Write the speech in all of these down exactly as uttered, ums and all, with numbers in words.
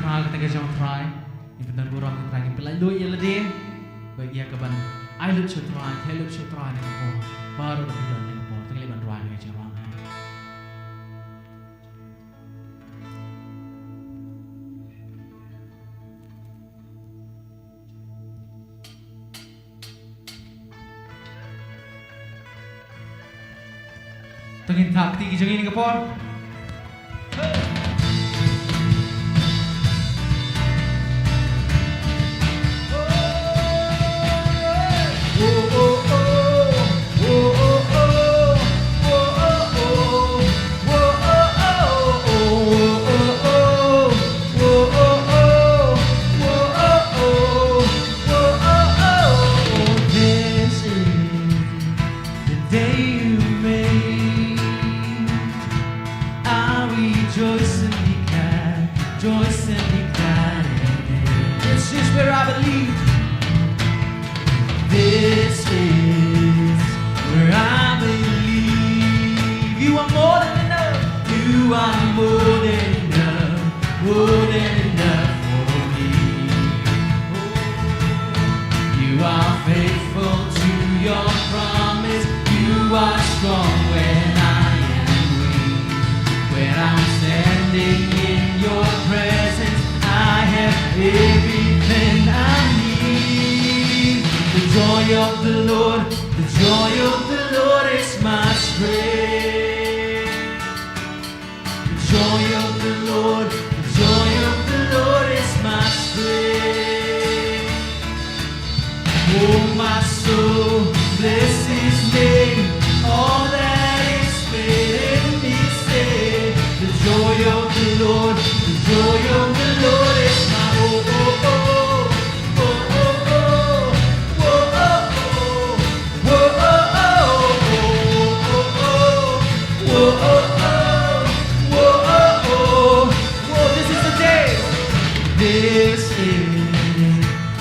Ka kyrteng ka jong U Trai, ngin pyndon burom ïa U Trai, ngin pyllait luid ïa lade bad ïa kaban ai lut sha U Trai, theh lut sha U Trai ha kane ka por. Baroh ruh ki don ha kane ka por, to ngin leit ban rwai ïa ka jingrwai. To ngin thap kti ki jong ngi ha kane ka por. This is the day you made. I'll rejoice and be glad, rejoice and be glad in it. This is where I believe. This is where I believe. You are more than enough. You are more than enough. More than enough for me. You are faithful to your promise. You are strong when I am weak. When I'm standing in your presence, I have everything I need. The joy of the Lord, the joy of the Lord is my strength. The joy of the Lord, the joy of the Lord is my strength. Oh, my soul, bless his name. All that is within me, say, the joy of the Lord, the joy of the Lord is my, oh, oh, oh. This is the day. This is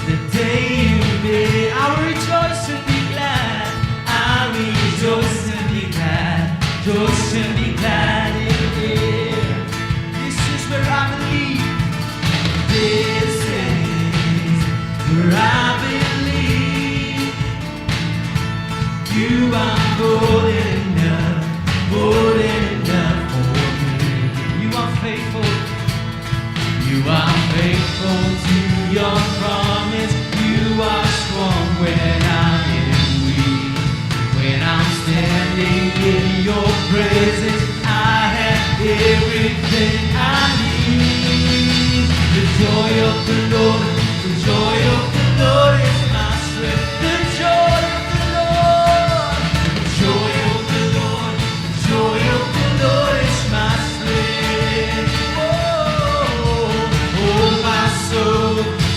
the day you made. I will rejoice and be glad. I will rejoice and be glad. Rejoice and be glad in it. This is where I believe. This is where I believe. You are more than enough, more than enough for me. You are faithful. You are faithful to your promise. You are strong when I am weak. When I'm standing in your presence, I have everything I need. The joy of the Lord, the joy of the Lord is my strength. The joy of the Lord, the joy of the Lord, the joy of the Lord is my strength. Oh, oh, my soul,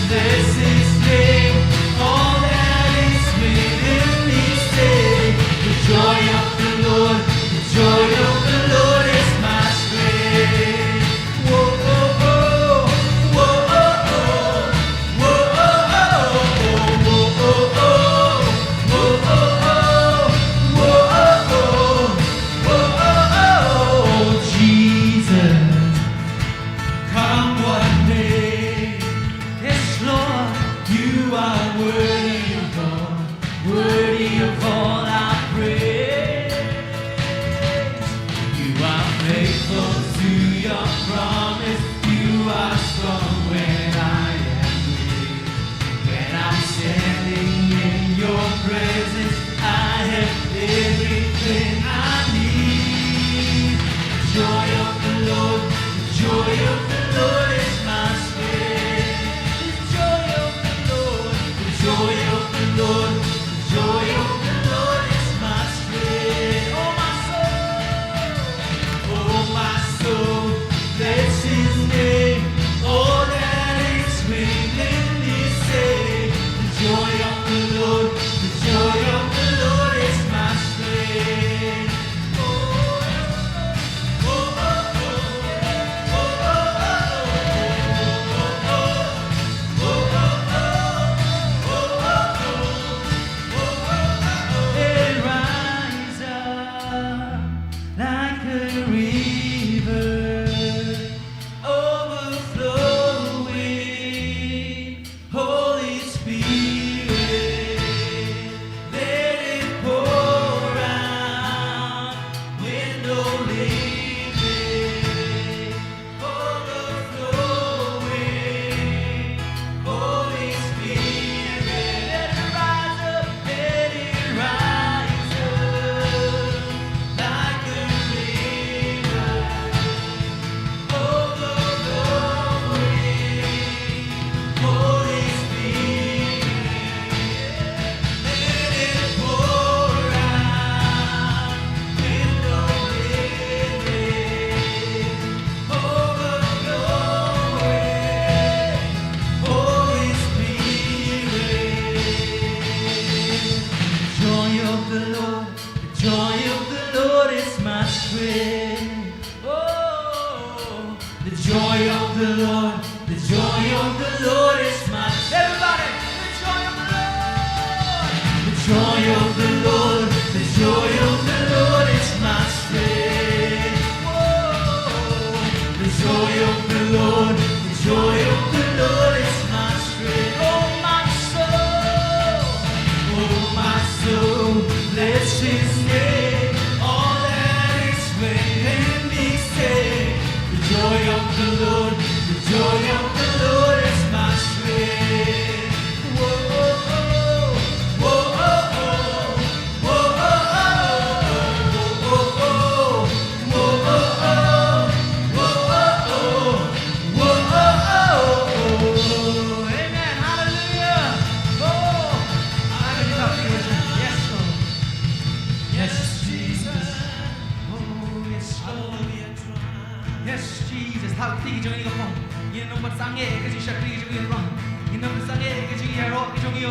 bless his name. All that is within me, say, the joy of the Lord, the joy of the Lord is my strength. Whoa, oh, oh, whoa, oh, oh.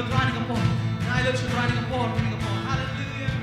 Trai na ka por. Ngi ai lad sha Trai na ka por, na ka por. Hallelujah.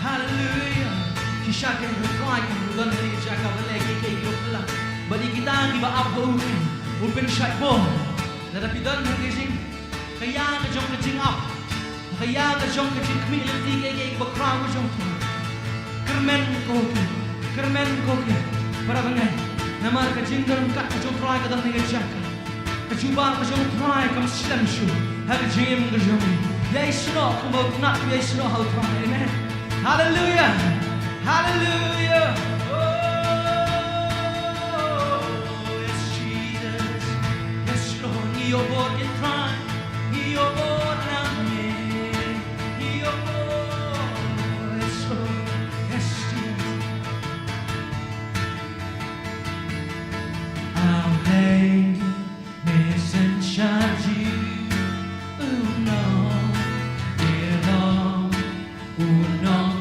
Hallelujah. Shisha kin u Trai u don ha ïa ka jaka ban leh kiei kiei kiba phylla. Bad ïa kita kiba ap ha u, u pynshait bor. Lada phi don ha ka jing, ka ïa ka jong ka jingap, ka ïa ka jong ka jingkhmih lynti kiei kiei kiba khraw ka jong phi, kyrmen ko ki, kyrmen ko ki. Para bangeit, namar ka jingdon kat ka jong u Trai ka don ha ka jaka. Ka jubab ka jong u Trai kam slem shuh ha ka jingim ka jong ngi. Ïaisnoh kumba u Trai, ïaisnoh ha u Trai. Amen. Hallelujah. Hallelujah. Oh, yes, Jesus. Yes, Lord. Ngi ïoh bor ïa u Trai. Ngi ïoh bor na me. Ngi ïoh bor. Yes, Lord. Yes, Jesus. Amen. Messenger, you know, you know, you know.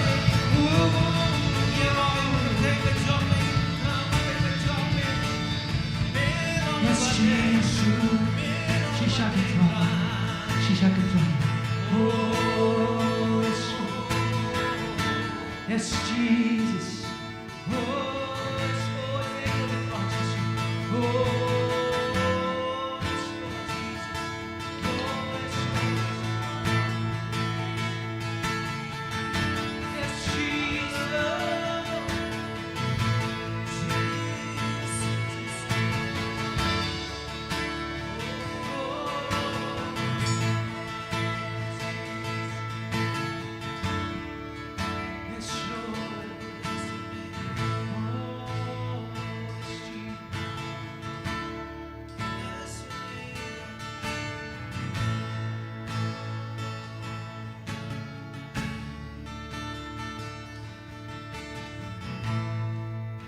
Yes, Jesus. Shisha ki throng. Shisha ki throng. Oh, yes, Jesus.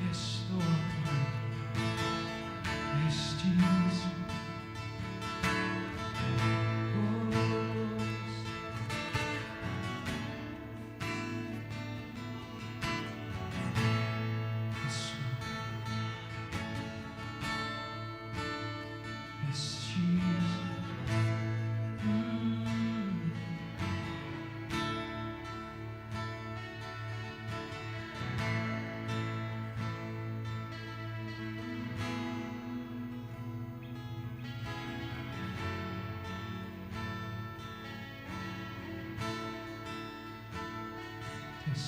Yes, Lord. Yes, Jesus. Oh, yes. Yes, Lord. Yes, Jesus. Mm. Yes.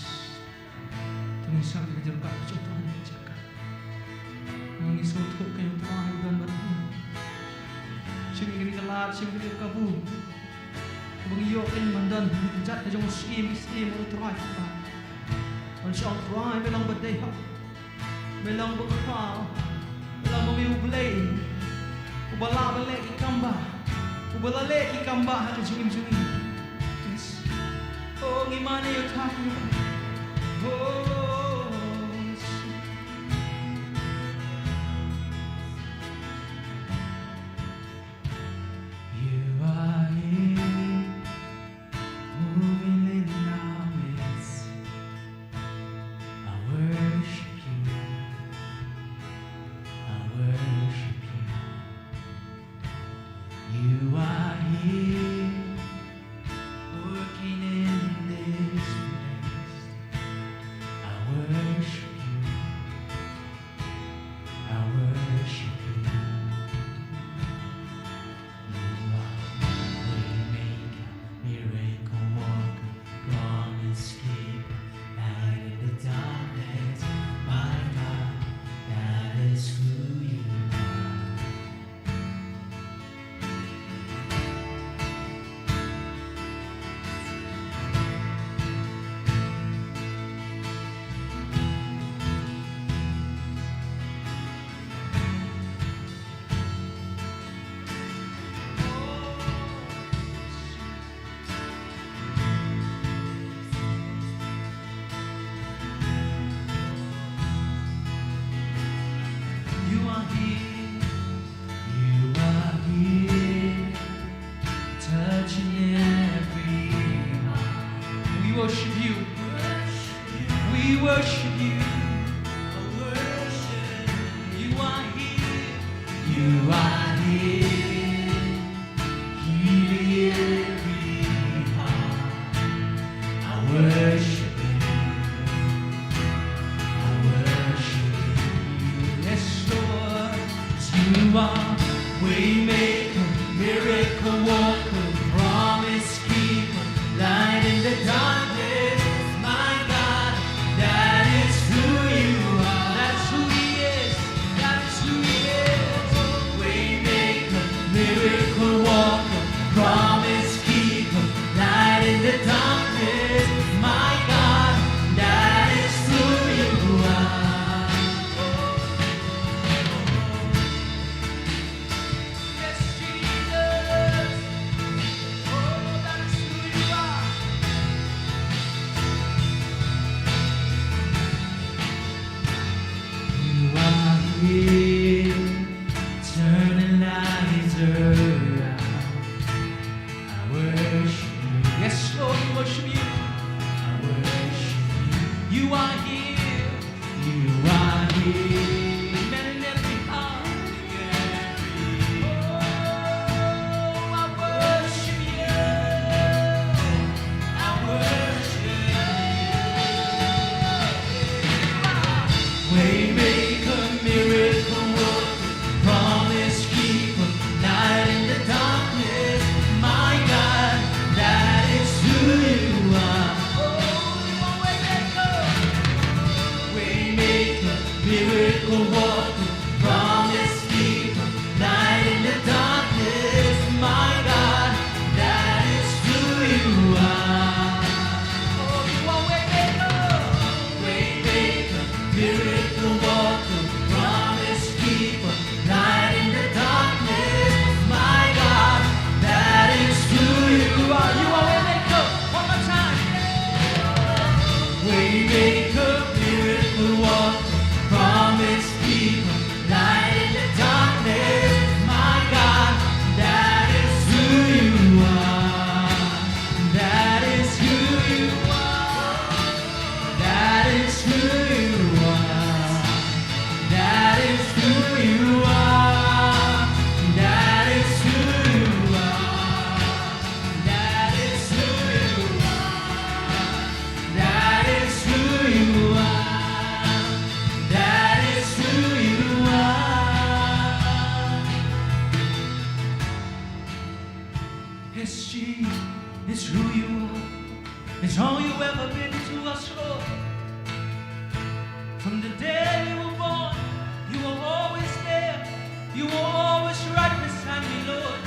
To ngin sngap ïa ka jingkyrkhu ka jong U Trai ha kane ka jaka. Ngin sngewthuh ïa U Trai uba don bad ngi. Shim ïa kane ka lad, shim ïa kane ka kabu. Ba ngi ïoh ban don ha ka jaka jong u Syiem ki syiem, U Trai Kpa. Ban shah U Trai, me long ba dei ha. Me long ba khraw, me long ba me U Blei uba lah ban leh ki kam ba, uba la leh ki kam ba ha ka jingim jong ngi. Yes. Oh, ngi mane ïa u Trai. Oh, yes. You are here. Moving in our midst, I worship you. I worship you. You are here, working in this place. I worship you. I worship you. You are waymaker, miracle worker, promise keeper, light in the darkness. My God, that is who you are. You are here. You are here. Touching every heart. We worship you. We worship you. You are here. You are here. Healing every heart. I worship you. Here, turn the lights around. I worship you. Yes, Lord, we worship you. I worship you. You are here. You are here. Amen in every heart. Oh, I worship you. I worship you. Waymaker, miracle worker, promise keeper, light in the darkness. My God, that is who you are. Oh, you are waymaker. Waymaker, miracle worker, promise keeper, light in the darkness. My God, that is who you are. Oh, you are waymaker. Waymaker, miracle worker, promise keeper, light in the darkness. My God, that is who you are. You are waymaker. One more time. Waymaker, miracle worker, promise keeper, light in the darkness. My God, that is who you are. That is who you are. That is who you are. That is who you are. That is who you are. That is who you are. That is who you are. That is who you are. Yes, Jesus, it's who you are. It's all you ever been to us, Lord. From the day we were born, you were always there. You were always right beside me, Lord.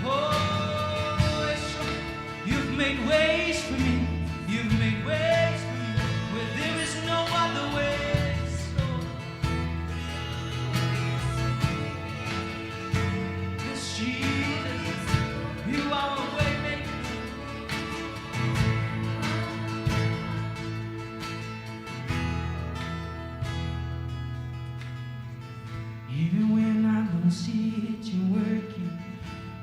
Oh, yes, Lord. You've made ways for me. You've made ways for me where there is no other way. So, yes, Jesus, you are a way maker. Even when I don't see it, you're working.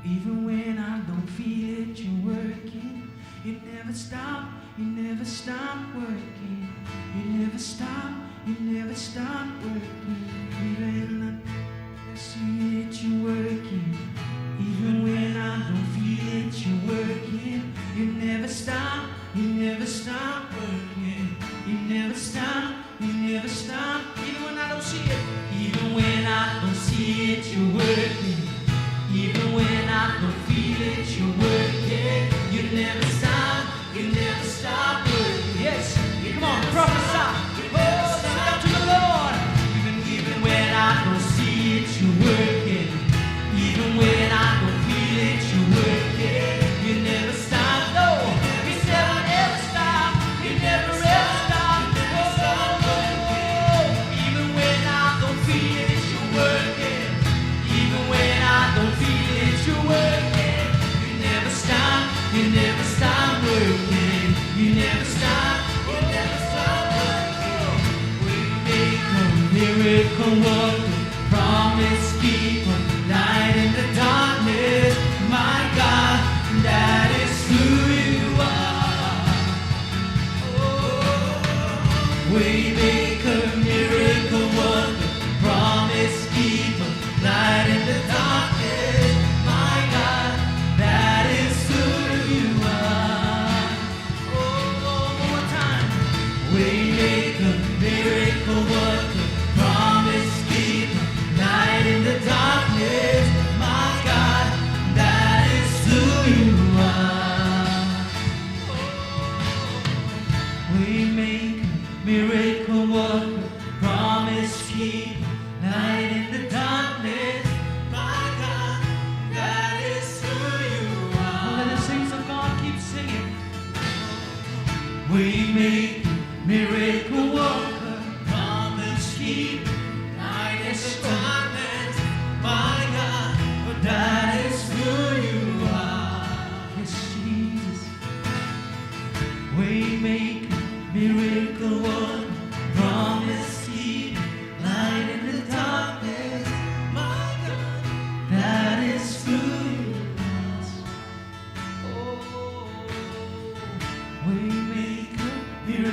Even when I don't feel it, you're working. You never stop, you never stop working. You never stop, you never stop working. Even when I don't see it, you're working. Even when I don't feel it, you're working. You never stop, you never stop working. You never stop, you never stop. Even when I don't see it. Even when I don't see it, you're working. Even when I don't feel it, you're working. You never stop, you never stop working. Yes, come on, prophesy. Oh, shout out to the Lord. Even, even when I don't see it, you're working. Even when I don't feel it, you're working. You never stop, no. You never ever stop. You never ever stop. Oh, even when I don't feel it, you're working. Even when I don't feel it, you're working. You never stop. You never stop working. You never stop. You never stop working. Waymaker, miracle worker, promise keeper, light in the darkness. My God, that is who you are. Oh, waymaker, miracle worker, promise keeper, light in the darkness. My God, that is who you are. Oh, one more time. Waymaker, miracle worker, promise keeper, light in the darkness. My God, that is who you are. Oh, waymaker, miracle worker, promise keeper, light in the darkness. My God, that is who you are. Let the saints of God keep singing. Waymaker, miracle worker, promise keeper, light in the darkness. My God, that is who you are. Yes, Jesus. Waymaker, miracle worker, promise keeper, light in the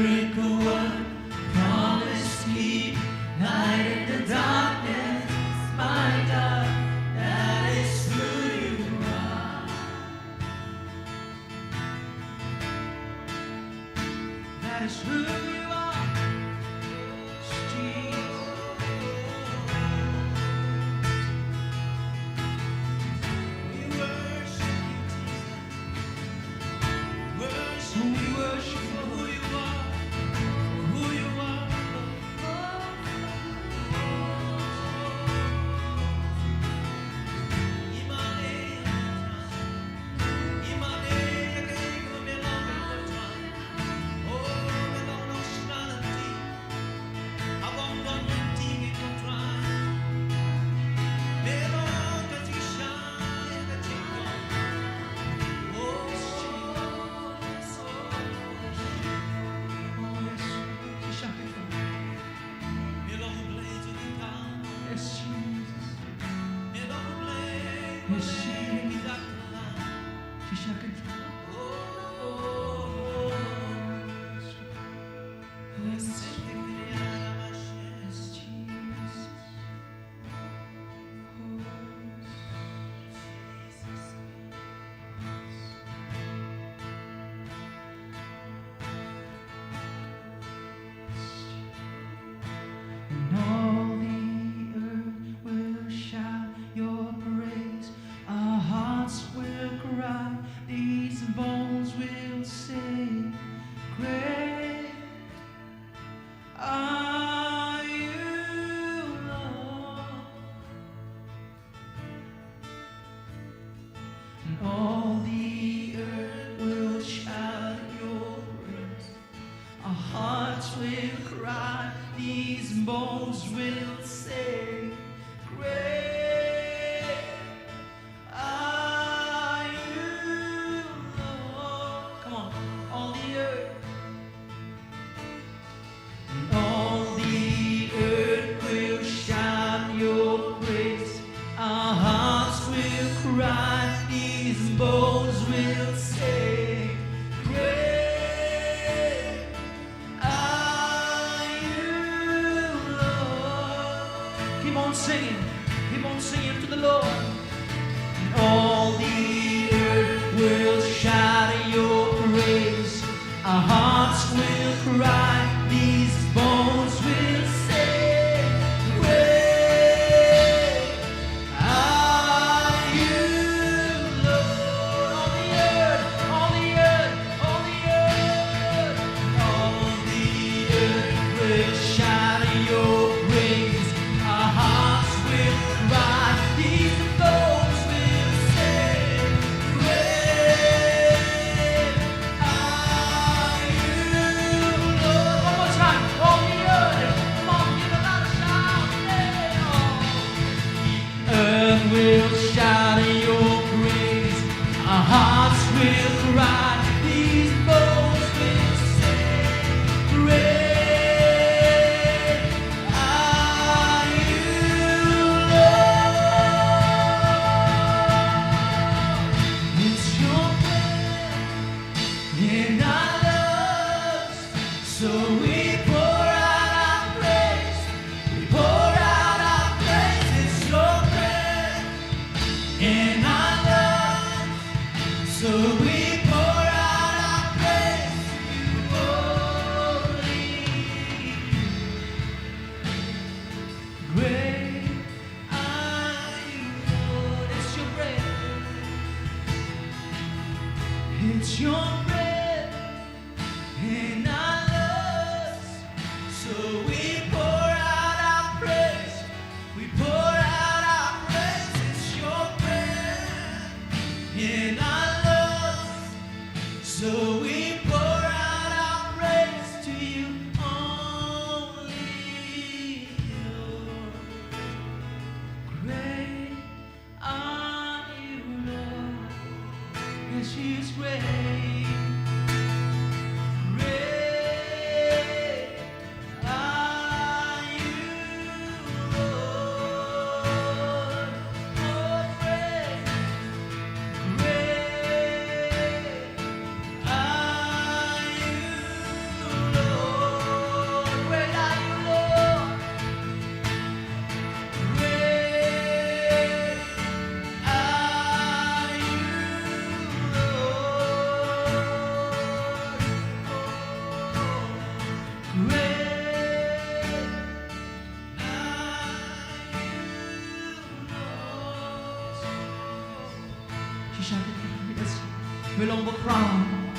Miracle work, promise keep, light in the darkness, my God, that is who you are. That is who you are. Jesus. We worship you, Jesus. Worship, we worship you for who you are, for who you are. Yes, Jesus. Yes, Jesus. Yes, Jesus. And all the earth will shout your praise. Our hearts will cry, these bones will sing. Great are you, Lord. And all the earth will shout your praise. Our hearts will cry, these bones will sing. Great are you, Lord. Come on, all the earth. And all the earth will shout your praise. Our hearts will cry, these bones will sing. Great are you, Lord. Keep on singing. Keep on singing to the Lord. And all the earth will shout your praise. Our hearts will cry, these bones will sing. Great are you, Lord. All the earth, all the earth, all the earth. All the earth will shout your praise. Our hearts will cry, these bones will sing. Great are you, Lord. One more time. All the earth. Come on, give a loud shout. Yeah. Earth will shout your praise. Our hearts will cry. These bones will sing. Great Me long ba khraw,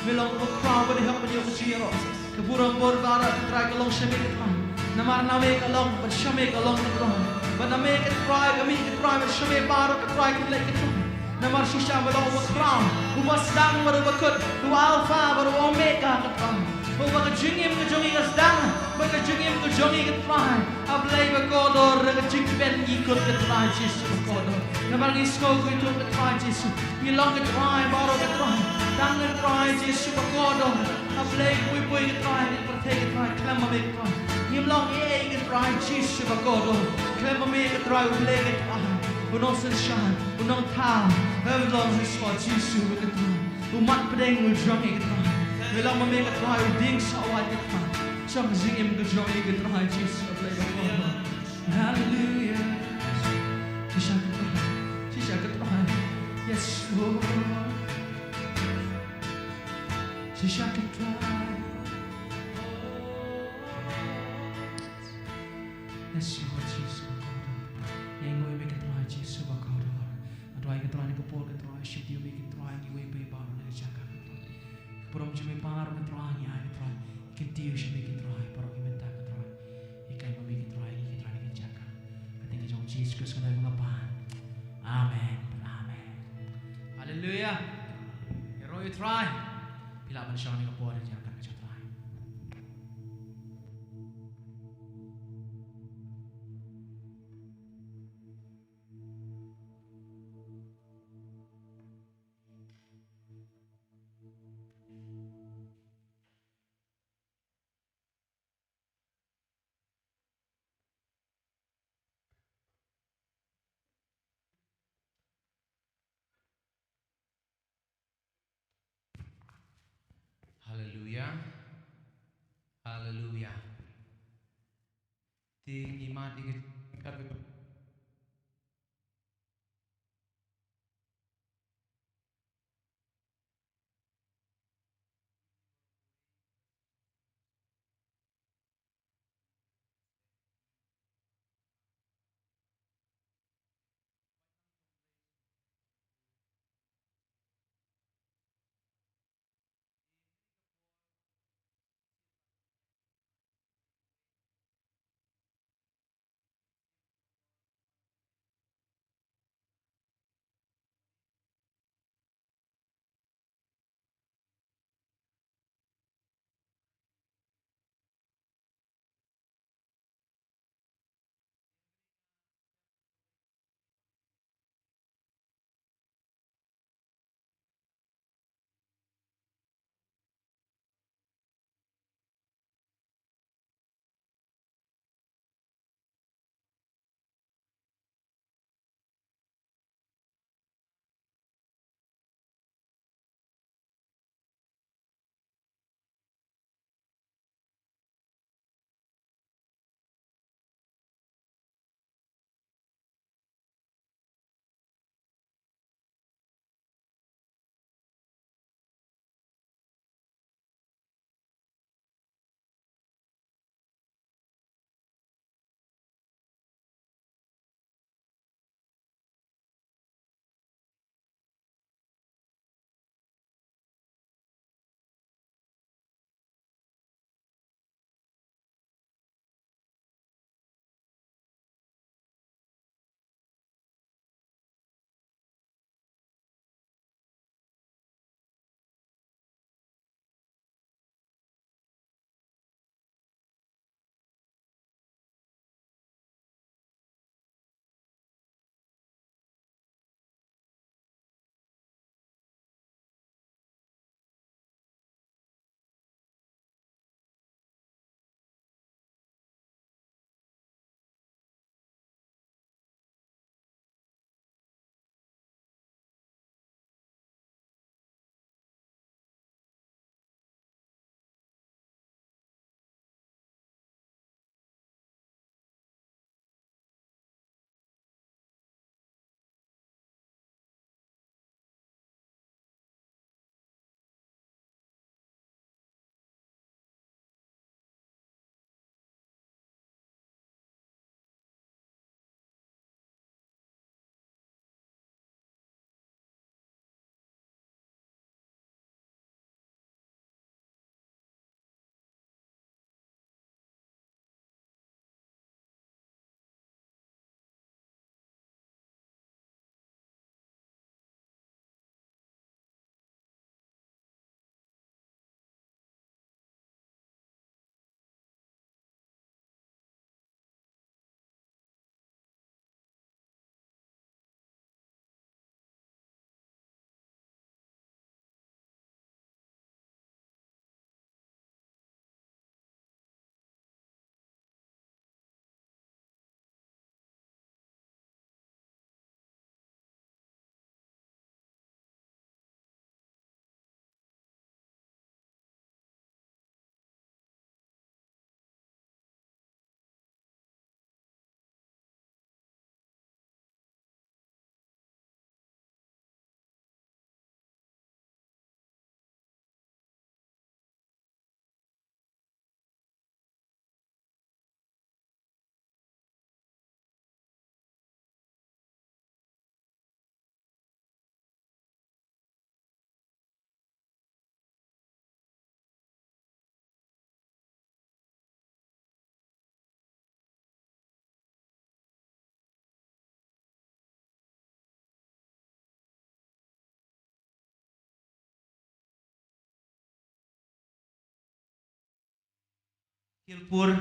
me long ba khraw ba dei hok ba ïoh ka jingïaroh. Ka burom bor baroh ka Trai ka long sha me ka Trai. Namar na me ka long, bad sha me ka long ka Trai. Bad na me ka Trai, ka mih ka Trai, bad sha me baroh ka Trai, ka leit ka Trai. Namar shisha me long uba khraw, uba sdang bad uba kut, uba Alpha bad uba Omega ka Trai. Uba ka jingim ka jong ngi ka sdang, bad ka jingim ka jong ngi ka Trai. A Blei ba kordor, ka jingkmen ngi kut ka Trai Jisu ba kordor. Namar ngi sngew khuid ka Trai Jisu. Ngi long ka Trai baroh ka Trai. Tang ka Trai Jisu ba kordor. A Blei khuid ka Trai, ka pyrthei ka Trai, khlem ma me ka Trai. Ngim long ei ei ka Trai Jisu ba kordor. Khlem ma me ka Trai, U Blei ka Trai. U nongsynshar, u nongthaw. Em long Jisu ba ka Trai. U mat pdeng u jong ngi ka Trai. Me long ma me ka Trai, u dieng sawai ka Trai. Sha ka jingim ka jong ngi ka Trai Jisu, A Blei ba kordor. Hallelujah. Shisha ka Trai. Shisha ka Trai. Yes, Lord. Shisha ka Trai. Yes, Lord Jesus. Ngi ngoi me ka Trai Jisu ba kordor. Ka Trai, ka Trai, na ka por ka Trai, shim ïa me ka Trai, ngi wei bei baroh na ka jaka ka Trai. Ka burom jong me baroh ka Trai, ngi ai ka Trai. Kyntiew sha me ka Trai, baroh ki bynta ka Trai. Ïa kai ma me ka Trai, ïa ka Trai na ka jaka. Ka kyrteng ka jong Jisu Khrist ka dei ba nga pan. Amen. Amen. Haleluya. Ïaroh ïa u Trai. Phi lah ban shong ha kane ka por ïa ka jingïaroh ka jong u Trai. Haleluya. Haleluya. Te ngi mad ïa ka Khirpur,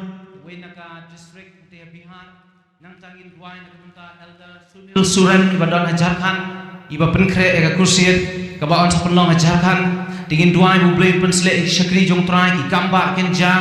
wei na ka district, te Bihar, nangta ngin duwai na ka bynta Elder Sunil Suren, iba don ha Jharkhand, iba pynkhreh ïa ka crusade, kaba yn sa pynlong ha Jharkhand, te ngin duwai ba U Blei un pynshlur ïa ki shakri jong U Trai, ki kam ba kin jia,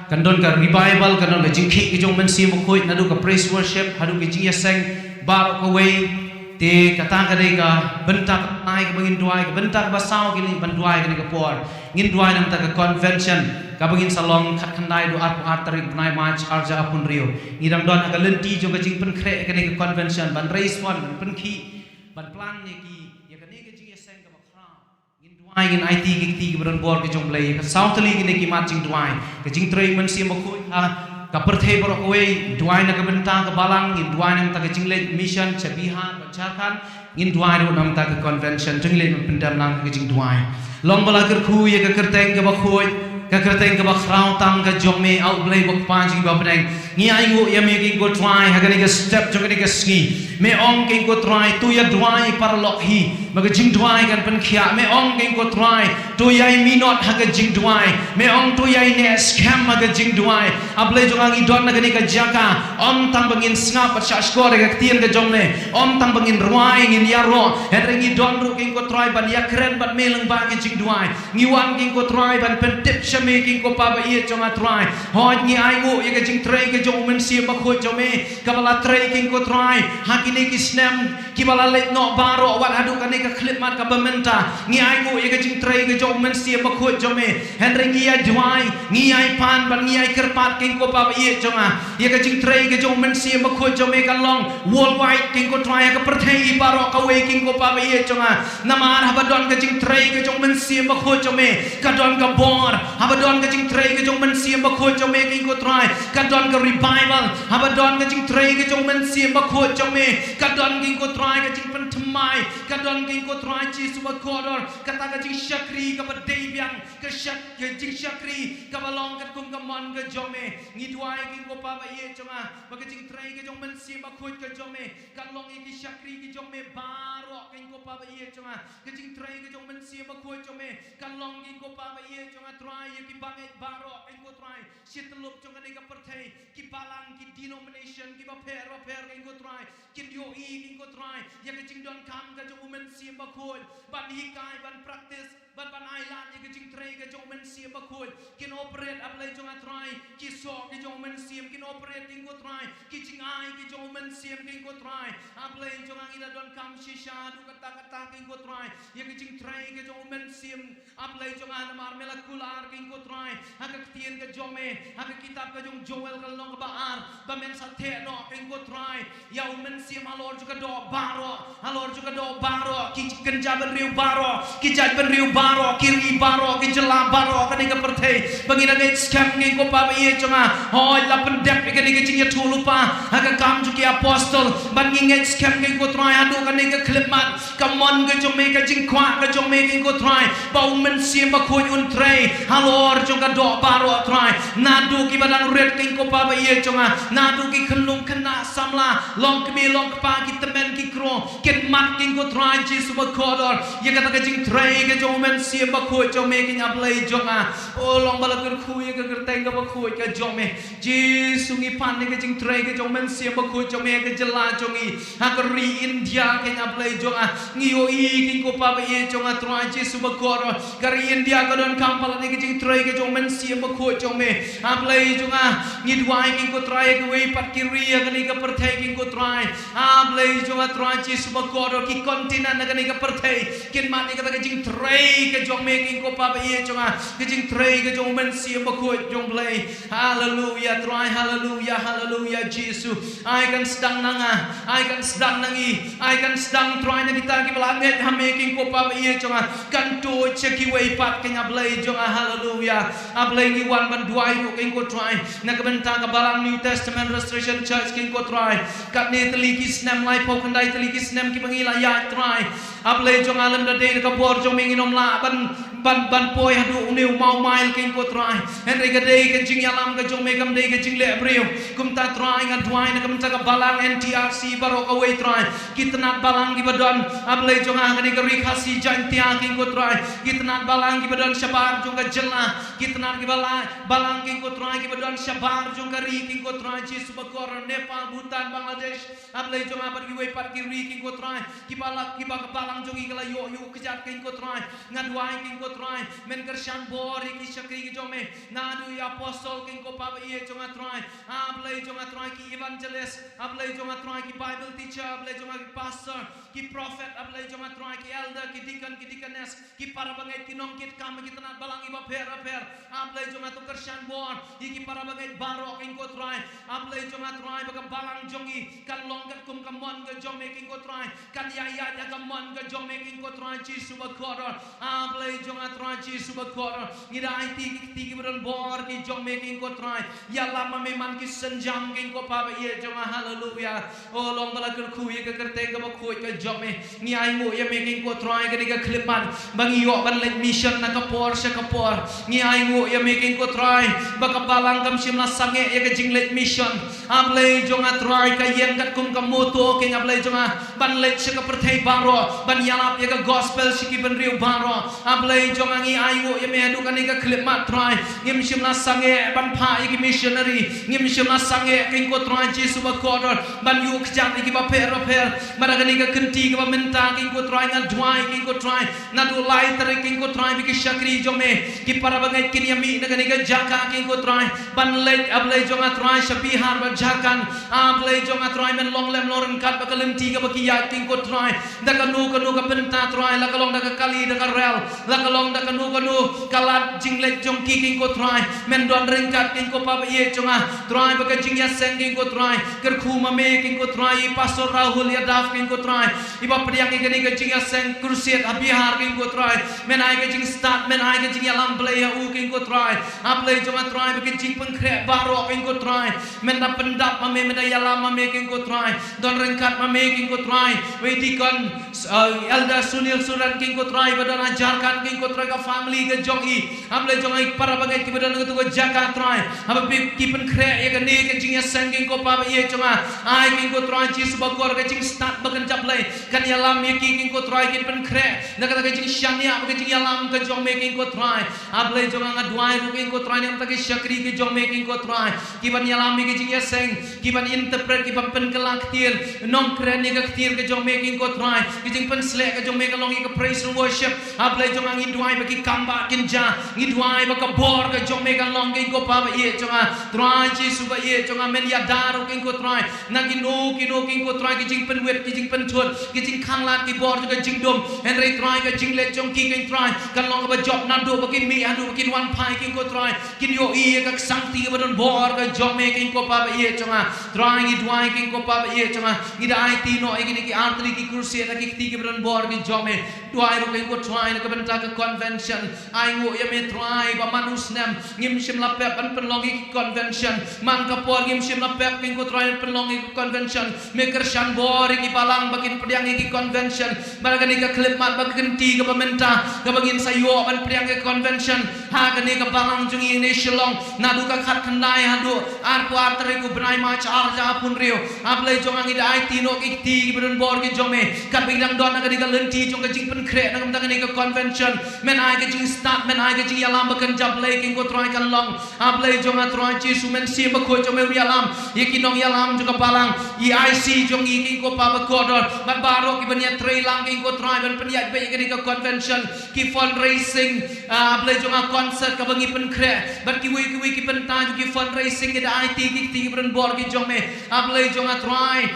kan don ka revival, kan don ka jingkhih ka jong U Mynsiem Bakhuid, naduh ka praise worship, haduh ka jingïaseng, baroh kawei, te kata ka dei ka bynta ka ai kaba ngin duwai, ka bynta kaba saw kine ban duwai kane ka por. Ngin duwai na ka bynta ka convention, kaba ngin sa long khatkhyndai haduh arphew ar tarik bnai March arhajar arphew hynriew. Ngi dang don ha ka lynti jong ka jingpynkhreh kane ka convention, ban raise fund, ban pynkhih, ban plan ïa ki, ïa kane ka jingïaseng kaba khraw. Ngin duwai, ngin aiti ki kti kiba don bor ki jong U Blei, ka saw tylli kine ki mat jingduwai, ka jingtrei U Mynsiem Bakhuid ha ka pyrthei baroh kawei, duwai na ka bynta ka balang, ngin duwai na ka bynta ka jingleit mission sha Bihar bad Jharkhand, ngin duwai ruh na ka bynta ka convention, to ngin leit ban pyndem lang ka jingduwai. Long ba la kyrkhu ïa ka kyrteng kaba khuid, ka kyrteng kaba khraw tam ka jong me, A U Blei U Kpa jong ngi ba ha bneng. Ngi ainguh ïa me ko Trai, ha kane ka step jong kane ka sngi. Me ong ko Trai, to ïa duwai paralok hi, ba ka jingduwai kan pynkhiah. Me ong ko Trai, to ïai minot ha ka jingduwai. Me ong to ïai neh skhem ha ka jingduwai. A Blei jong nga, ngi don na kane ka jaka, ym tang ba ngin sngap bad shahshkor ïa ka ktien ka jong me, ym tang ba ngin rwai, ngin ïaroh, hynrei ngi don ruh ko Trai ban ïakren bad me lyngba ka jingduwai. Ngi wan ko Trai ban pyntip sha me ko Pa ba ïeit jong nga Trai. Hooid, ngi ainguh ïa ka jingtrei ka jong U Mynsiem Bakhuid jong me, kaba la trei ko Trai ha kine ki snem kiba la leit noh baroh, wat haduh kane ka khyllipmat kaba mynta. Ngi ainguh ïa ka jingtrei ka jong U Mynsiem Bakhuid jong me, hynrei ngi ïa duwai, ngi ïai pan bad ngi ïai kyrpad ko Pa ba ïeit jong nga, ïa ka jingtrei ka jong U Mynsiem Bakhuid jong me kan long worldwide ko Trai, ha ka pyrthei baroh kawei ko Pa ba ïeit jong nga. Namar haba don ka jingtrei ka jong U Mynsiem Bakhuid jong me, ka don ka bor. Haba don ka jingtrei ka jong U Mynsiem Bakhuid jong me ko Trai, ka don ka revival. Haba don ka jingtrei ka jong U Mynsiem Bakhuid jong me, ka don ko Trai ka jingpynthymmai. Ka don ko Trai Jisu bakordor, kata ka jingshakri kaba dei biang, ka shak-, ka jingshakri kaba long katkum ka mon ka jong me. Ngi duwai ko Pa ba ïeit jong nga, ba ka jingtrei ka jong U Mynsiem Bakhuid ka jong me kan long ïa ki shakri ki jong me baroh ko Pa ba ïeit jong nga. Ka jingtrei ka jong U Mynsiem Bakhuid jong me kan long ko Pa ba ïeit jong nga Trai, ïa ki bangeit baroh ko Trai, shi tyllup jong kane ka pyrthei, ki balang, ki denomination kiba pher bapher ko Trai, kin ïohi ko Trai ïa ka jingdonkam ka jong U Mynsiem Bakhuid, ban hikai, ban practice, ban, ban ailad ïa ka jingtrei ka jong U Mynsiem Bakhuid. Kin operate, A Blei jong nga Trai, ki soh ki jong U Mynsiem, kin operate ko Trai ki jingai ki jong U Mynsiem ko Trai. A Blei jong nga, ngi la donkam shisha haduh katta katta ko Trai ïa ka jingtrei ka jong U Mynsiem. A Blei jong nga, namar me la kular ko Trai ha ka ktien ka jong me, ha ka kitab ka jong Joel ka lynnong kaba ar, ba men sa theh noh ko Trai ïa U Mynsiem halor jong ka doh baroh, halor jong ka doh baroh, ki kynja bynriew baroh, ki jaitbynriew baroh, ki ri baroh, ki jylla baroh kane ka pyrthei, ba ngin ngeit skhem ko Pa ba ïeit jong nga. Hooid, la pyndep ïa kane ka jingïathuhlypa ha ka Kam jong ki Apostol, ba ngin ngeit skhem ko Trai haduh kane ka khyllipmat. Ka mon ka jong me, ka jingkwah ka jong me ko Trai, ba U Mynsiem Bakhuid un trei halor jong ka doh baroh Trai. Naduh kiba dang rit ko Pa ba ïeit jong nga, naduh ki khynnah khynnah samla, long kmie long kpa, ki tymmen ki kro, kin mad ko Trai Jisu bakordor ïa kata ka jingtrei ka jong U Mynsiem Bakhuid jong me ko A Blei jong nga. O, long ba la kyrkhu ïa ka kyrteng kaba khuid ka jong me. Jisu, ngi pan ïa ka jingtrei ka jong U Mynsiem Bakhuid jong me ha ka jylla jong ngi, ha ka ri India ko A Blei jong nga. Ngi ïohi ko Pa ba ïeit jong nga Trai Jisu bakordor, ka ri India ka donkam palat ïa ka jingtrei ka jong U Mynsiem Bakhuid jong me. A Blei jong nga, ngi duwai ko Trai ïa kiwei pat ki ri ha kane ka pyrthei ko Trai. A Blei jong nga Trai Jisu bakordor, ki continent ha kane ka pyrthei kin mad ïa kata ka jingtrei ka jong me ko Pa ba ïeit jong nga, ka jingtrei ka jong U Mynsiem Bakhuid jong Blei. Haleluia Trai, haleluia, haleluia Jisu. Ai kan sdang na nga, ai kan sdang na ngi, ai kan sdang Trai na kita kiba la ngeit ha me ko Pa ba ïeit jong nga. Kan tuid sha kiwei pat ko A Blei jong nga, haleluia. A Blei, ngi wan ban duwai ruh ko Trai na ka bynta ka balang New Testament Restoration Church ko Trai. Katne tylli ki snem, laiphew khyndai tylli ki snem kiba ngi la ïaid Trai. A Blei jong nga, lymda dei da ka bor jong me ngin ym lah ban, ban, ban poi haduh une u mawmail, King ko Trai. Hynrei ka dei ka jingïalam ka jong me, kam dei ka jingleh briew. Kumta Trai, nga duwai na ka bynta ka balang N T R C baroh kawei Trai. Ki tnat balang kiba don, A Blei jong nga, ha kane ka Ri Khasi Jaiñtia, King ko Trai. Ki tnat balang kiba don shabar jong ka jylla. Ki tnat kiba la, balang, King ko Trai, kiba don shabar jong ka ri, King ko Trai Jisu bakordor, Nepal, Bhutan, Bangladesh. A Blei jong nga, bad kiwei pat ki ri, King ko Trai, kiba la, kiba ka balang jong ki ka la ïoh ïuh kjat, King ko Trai. Nga duwai, King ko Trai, men kyrshan bor ïa ki shakri ki jong me. Naduh ïa apostol, King ko Pa ba ïeit jong nga Trai. A Blei jong nga Trai, ki evangelist, A Blei jong nga Trai, ki Bible teacher, A Blei jong nga, ki pastor, ki prophet, A Blei jong nga Trai, ki elder, ki deacon, ki deaconess, ki para bangeit, ki nongkitkam, ki tnat balang kiba pher bapher. A Blei jong nga, to kyrshan bor ïa ki para bangeit baroh, King ko Trai. A Blei jong nga Trai, ba ka balang jong ngi kan long katkum ka mon ka jong me, King ko Trai. Kan ïaid ïa ka mon ka jong me, King ko Trai Jisu bakordor. A Blei jong nga Trai Jisu bakordor, ngi da aiti ki kti kiba don bor ki jong me, King ko Trai. Ïalam ma me man ki synjam, King ko Pa ba ïeit jong nga. Haleluya. O, long ba la kyrkhu ïa ka kyrteng kaba khuid ka jong me. Ngi ainguh ïa me, King ko Trai, kane ka khyllipmat ba ngi ïoh ban leit mission na ka por sha ka por. Ngi ainguh ïa me, King ko Trai, ba ka balang kam shym la sangeh ïa ka jingleit mission. A Blei jong nga Trai, ka ïeng katkum ka motto, King, A Blei jong nga, ban leit sha ka pyrthei baroh, ban ïalap ïa ka gospel sha ki bynriew baroh. A Blei jong nga, ngi ainguh ïa me haduh kane ka khyllipmat Trai. Ngim shym la sangeh ban phah ïa ki missionary. Ngim shym la sangeh, King ko Trai Jisu bakordor, ban ïuh kjat ïa kiba pher bapher. Bad ha kane ka kynti kaba mynta, King ko Trai, nga duwai, King ko Trai, naduh lai tarik, King ko Trai, ba ki shakri jong me, ki para bangeit kin ïa mih na kane ka jaka, King ko Trai, ban leit, A Blei jong nga Trai, sha Bihar bad Jharkhand. A Blei jong nga Trai, men long lem long ryngkat bad ka lynti kaba ki ïaid, King ko Trai. Da kano kano ka bynta Trai, la ka long da ka kali, da ka rel, la ka long da kano kano ka lad jingleit jong ki, King ko Trai, men don ryngkat, King ko Pa ba ïeit jong nga Trai, ba ka jingïaseng, King ko Trai, kyrkhu ma me, King ko Trai, i Pastor Rahul Yadav, King ko Trai, iba pdiang ïa kane ka jingïaseng crusade ha Bihar, King ko Trai, men ai ka jingstad, men ai ka jingïalam Blei ha u, King ko Trai. A Blei jong nga Trai, ba ka jingpynkhreh baroh, King ko Trai, men da pyndap ma me, men da ïalam ma me, King ko Trai. Don ryngkat ma me, King ko Trai, wei deacon, uh, Elder Sunil Suran, King ko Trai, ba don ha Jharkhand, King ko Trai, ka family ka jong i. A Blei jong nga, i para bangeit kiba don ha kato ka jaka Trai, haba phi, ki pynkhreh ïa kane ka jingïaseng, King ko Pa ba ïeit jong nga. Ai, King ko Trai Jisu bakordor, ka jingstad ba kan jop Blei, kan ïalam ïa ki, King ko Trai, kin pynkhreh na kata ka jingshaniah bad ka jingïalam ka jong me, King ko Trai. A Blei jong nga, nga duwai ruh, King ko Trai, na ka bynta ki shakri ki jong me, King ko Trai, kiban ïalam ïa ka jingïaseng, kiban interpret, kiban pynkylla ktien, nongkren ïa ka ktien ka jong me, King ko Trai. Ka jingpynsleh ka jong me kan long ïa ka praise and worship. A Blei jong nga, ngi duwai ba ki kam ba kin jia, ngi duwai ba ka bor ka jong me kan long, King ko Pa ba ïeit jong nga. Trai Jisu ba ïeit jong nga, men ïada ruh, King ko Trai, na kino kino, King ko Trai, ki jingpynwit, ki jingpynthut, ki jingkhanglad, ki bor jong ka jingdum. Hynrei Trai, ka jingleit jong ki, King Trai, kan long kaba jop naduh ba kin mih haduh ba kin wan phai, King ko Trai, kin ïohi ïa ka ksangti kaba don bor ka jong me, King ko Pa ba ïeit jong nga. Trai, ngi duwai, King ko Pa ba ïeit jong nga, ngi da aiti noh ïa kine ki artylli ki crusade ha ki kti kiba don bor ki jong me. Duwai ruh, King ko Trai, na ka bynta ka convention. Ainguh ïa me Trai, ba man u snem ngim shym la pep ban pynlong ïa ki convention. Man ka por ngim shym la pep, King ko Trai, ban pynlong ïa ki convention. Me kyrshan bor ïa ki balang ba kin pdiang ïa ki convention. Bad ha kane ka khyllipmat, bad ka kynti kaba mynta, kaba ngin sa ïoh ban pdiang ïa ki convention ha kane ka balang jong ngi ne Shillong, naduh ka khatkhyndai haduh arphew ar tarik u bnai March ar hajar arphew hynriew. A Blei jong nga, ngi da aiti noh ki kti kiba don bor ki jong me. Katba ngi dang don ha kane ka lynti jong ka jingpynkhreh na ka bynta kane ka convention, men ai ka jingstad, men ai ka jingïalam ba kan jop Blei, King ko Trai, kan long. A Blei jong nga Trai Jisu, men Mynsiem Bakhuid jong me un ïalam ïa ki nongïalam jong ka balang, i I C jong ngi, King ko Pa bakordor, bad baroh kiban ïatreilang, King ko Trai, ban pynïaid beit ïa kane ka convention, ki fundraising, A Blei jong nga, concert kaba ngi pynkhreh, bad kiwei kiwei ki bynta jong ki fundraising, ngi da aiti ki kti kiba don bor ki jong me. A Blei jong nga Trai,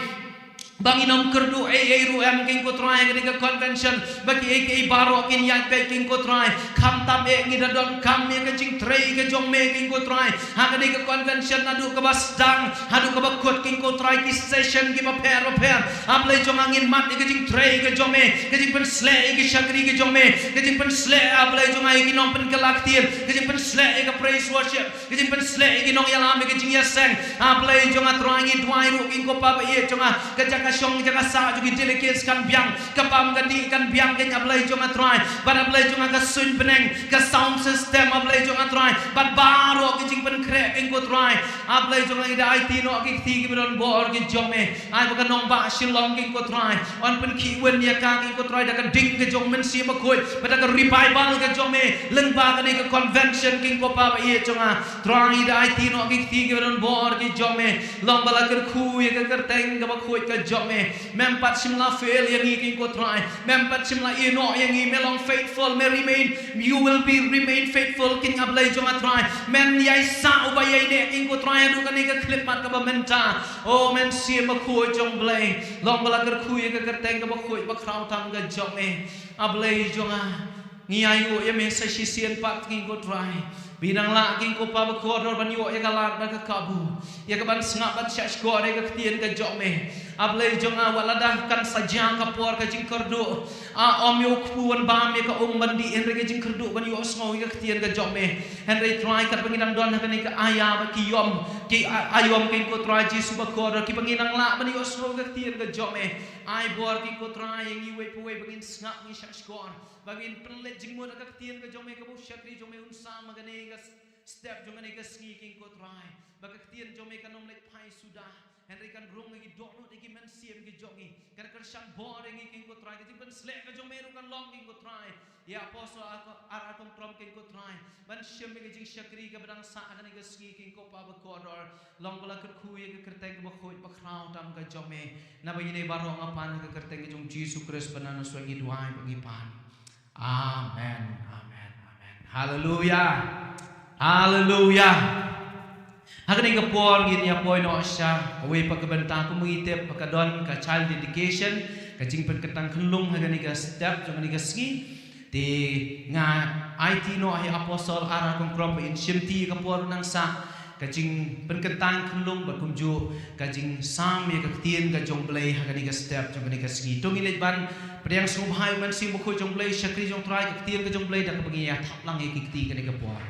ba ngin ym kyrduh ei ei ruh em, King ko Trai, ha kane ka convention, ba kiei kiei baroh kin ïaid beit, King ko Trai. Khamtam eh, ngi da donkam ïa ka jingtrei ka jong me, King ko Trai, ha kane ka convention, naduh kaba sdang haduh kaba kut, King ko Trai, ki session kiba pher bapher. A Blei jong nga, ngin mad ïa ka jingtrei ka jong me, ka jingpynsleh ïa ki shakri ki jong me, ka jingpynsleh, A Blei jong nga, ïa ki nongpynkylla ktien, ka jingpynsleh ïa ka praise worship, ka jingpynsleh ïa ki nongïalam ïa ka jingïaseng. A Blei jong nga Trai, ngi duwai ruh, King ko Pa ba ïeit jong nga, ka jaka shong jong ka sah jong ki delegates kan biang, ka bam ka dih kan biang, keiñ A Blei jong nga Trai. Bad A Blei jong nga ka suiñ bneng, ka sound system A Blei jong nga Trai. Bad baroh ki jingpynkhreh keiñ ko Trai. A Blei jong nga ngi da aiti noh ki kti kiba don bor ki jong me. Ai ba ka nongbah Shillong keiñ ko Trai yn pynkhih win ïa ka keiñ ko Trai da ka ding ka jong Mynsiem Bakhuid. Bad da ka revival ka jong me lyngba kane ka convention keiñ ko Pa ba ïeit jong nga. Trai da aiti noh ki kti kiba don bor ki jong me. Long ba la kyrkhu ïa ka kyrteng kaba khuid ka jong me. Mem pat shym la fail ïa ngi keiñ ko Trai. Mem pat shym la ïeh noh ïa ngi, me long faithful, me remain, you will be remain faithful keiñ A Blei jong nga Trai. Men ïai sah uba ïai neh keiñ ko Trai haduh kane ka khyllipmat kaba mynta. O Mynsiem Bakhuid jong Blei. Long ba la kyrkhu ïa ka kyrteng kaba khuid ba khraw tam ka jong me. A Blei jong nga. Ngi ïai ïoh ïa me sa shisien pat keiñ ko Trai. Ba ngi nang lah keiñ ko Pa bakordor ban ïoh ïa ka lad bad ka kabu. Ïa ka ban sngap ban shah shkor ïa ka ktien ka jong me. A Blei jong nga wat lada kan sa jia ka por ka jingkyrduh. A ym ïoh kpu wan bam ïa ka um ban dih hynrei ka jingkyrduh ban ïohsngew ïa ka ktien ka jong me. Hynrei Trai katba ngi dang don ha kane ka aïom ki ïom ki a- aïom keiñ ko Trai Jisu bakordor kiba ngi nang lah ban ïohsngew ïa ka ktien ka jong me. Ai bor keiñ ko Trai ïa ngi uwei pa uwei ba ngin sngap ngin shah shkor. Ba ngin pynleit jingmut ha ka ktien ka jong me kaba u shakri jong me un sam ha kane ka s- step jong kane ka sngi keiñ ko Trai. Ba ka ktien jong me kan ym leit phai suda. Hynrei kan rung ha ki dohnud ha ki mynsiem ki jong ngi. Kan kyrshan bor ïa ngi keiñ ko Trai. Ka jingpynsleh ka jong me ruh kan long keiñ ko Trai. Ïa Apostol Ar- Ar Ar Kong Trom keiñ ko Trai. Ban shim ïa ka jingshakri kaba dang sah ha kane ka sngi keiñ ko Pa bakordor. Long ba la kyrkhu ïa ka kyrteng kaba khuid ba khraw tam ka jong me. Naba ïadei baroh nga pan ha ka kyrteng ka jong Jisu Khrist ba na ngi duwai ba ngi pan. Amen, amen, amen. Haleluya. Haleluya. Ha kane ka por ngin ïa poi noh sha kawei pat ka bynta kumba ngi tip ba ka don ka child dedication, ka jingpynkyntang khunlung ha kane ka step jong kane ka sngi. Te nga aiti noh ha i Apostol Ar Ar Kong Trom ba in shimti ka por nang sah ka jingpynkyntang khunlung bad kumjuh ka jingsam ïa ka ktien ka jong Blei ha kane ka step jong kane ka sngi. To ngin leit ban pdiang sngewbha ïa u Mynsiem Bakhuid jong Blei, shakri jong Trai, ka ktien ka jong Blei da kaba ngi ïa thap lang ïa ki kti kane ka por.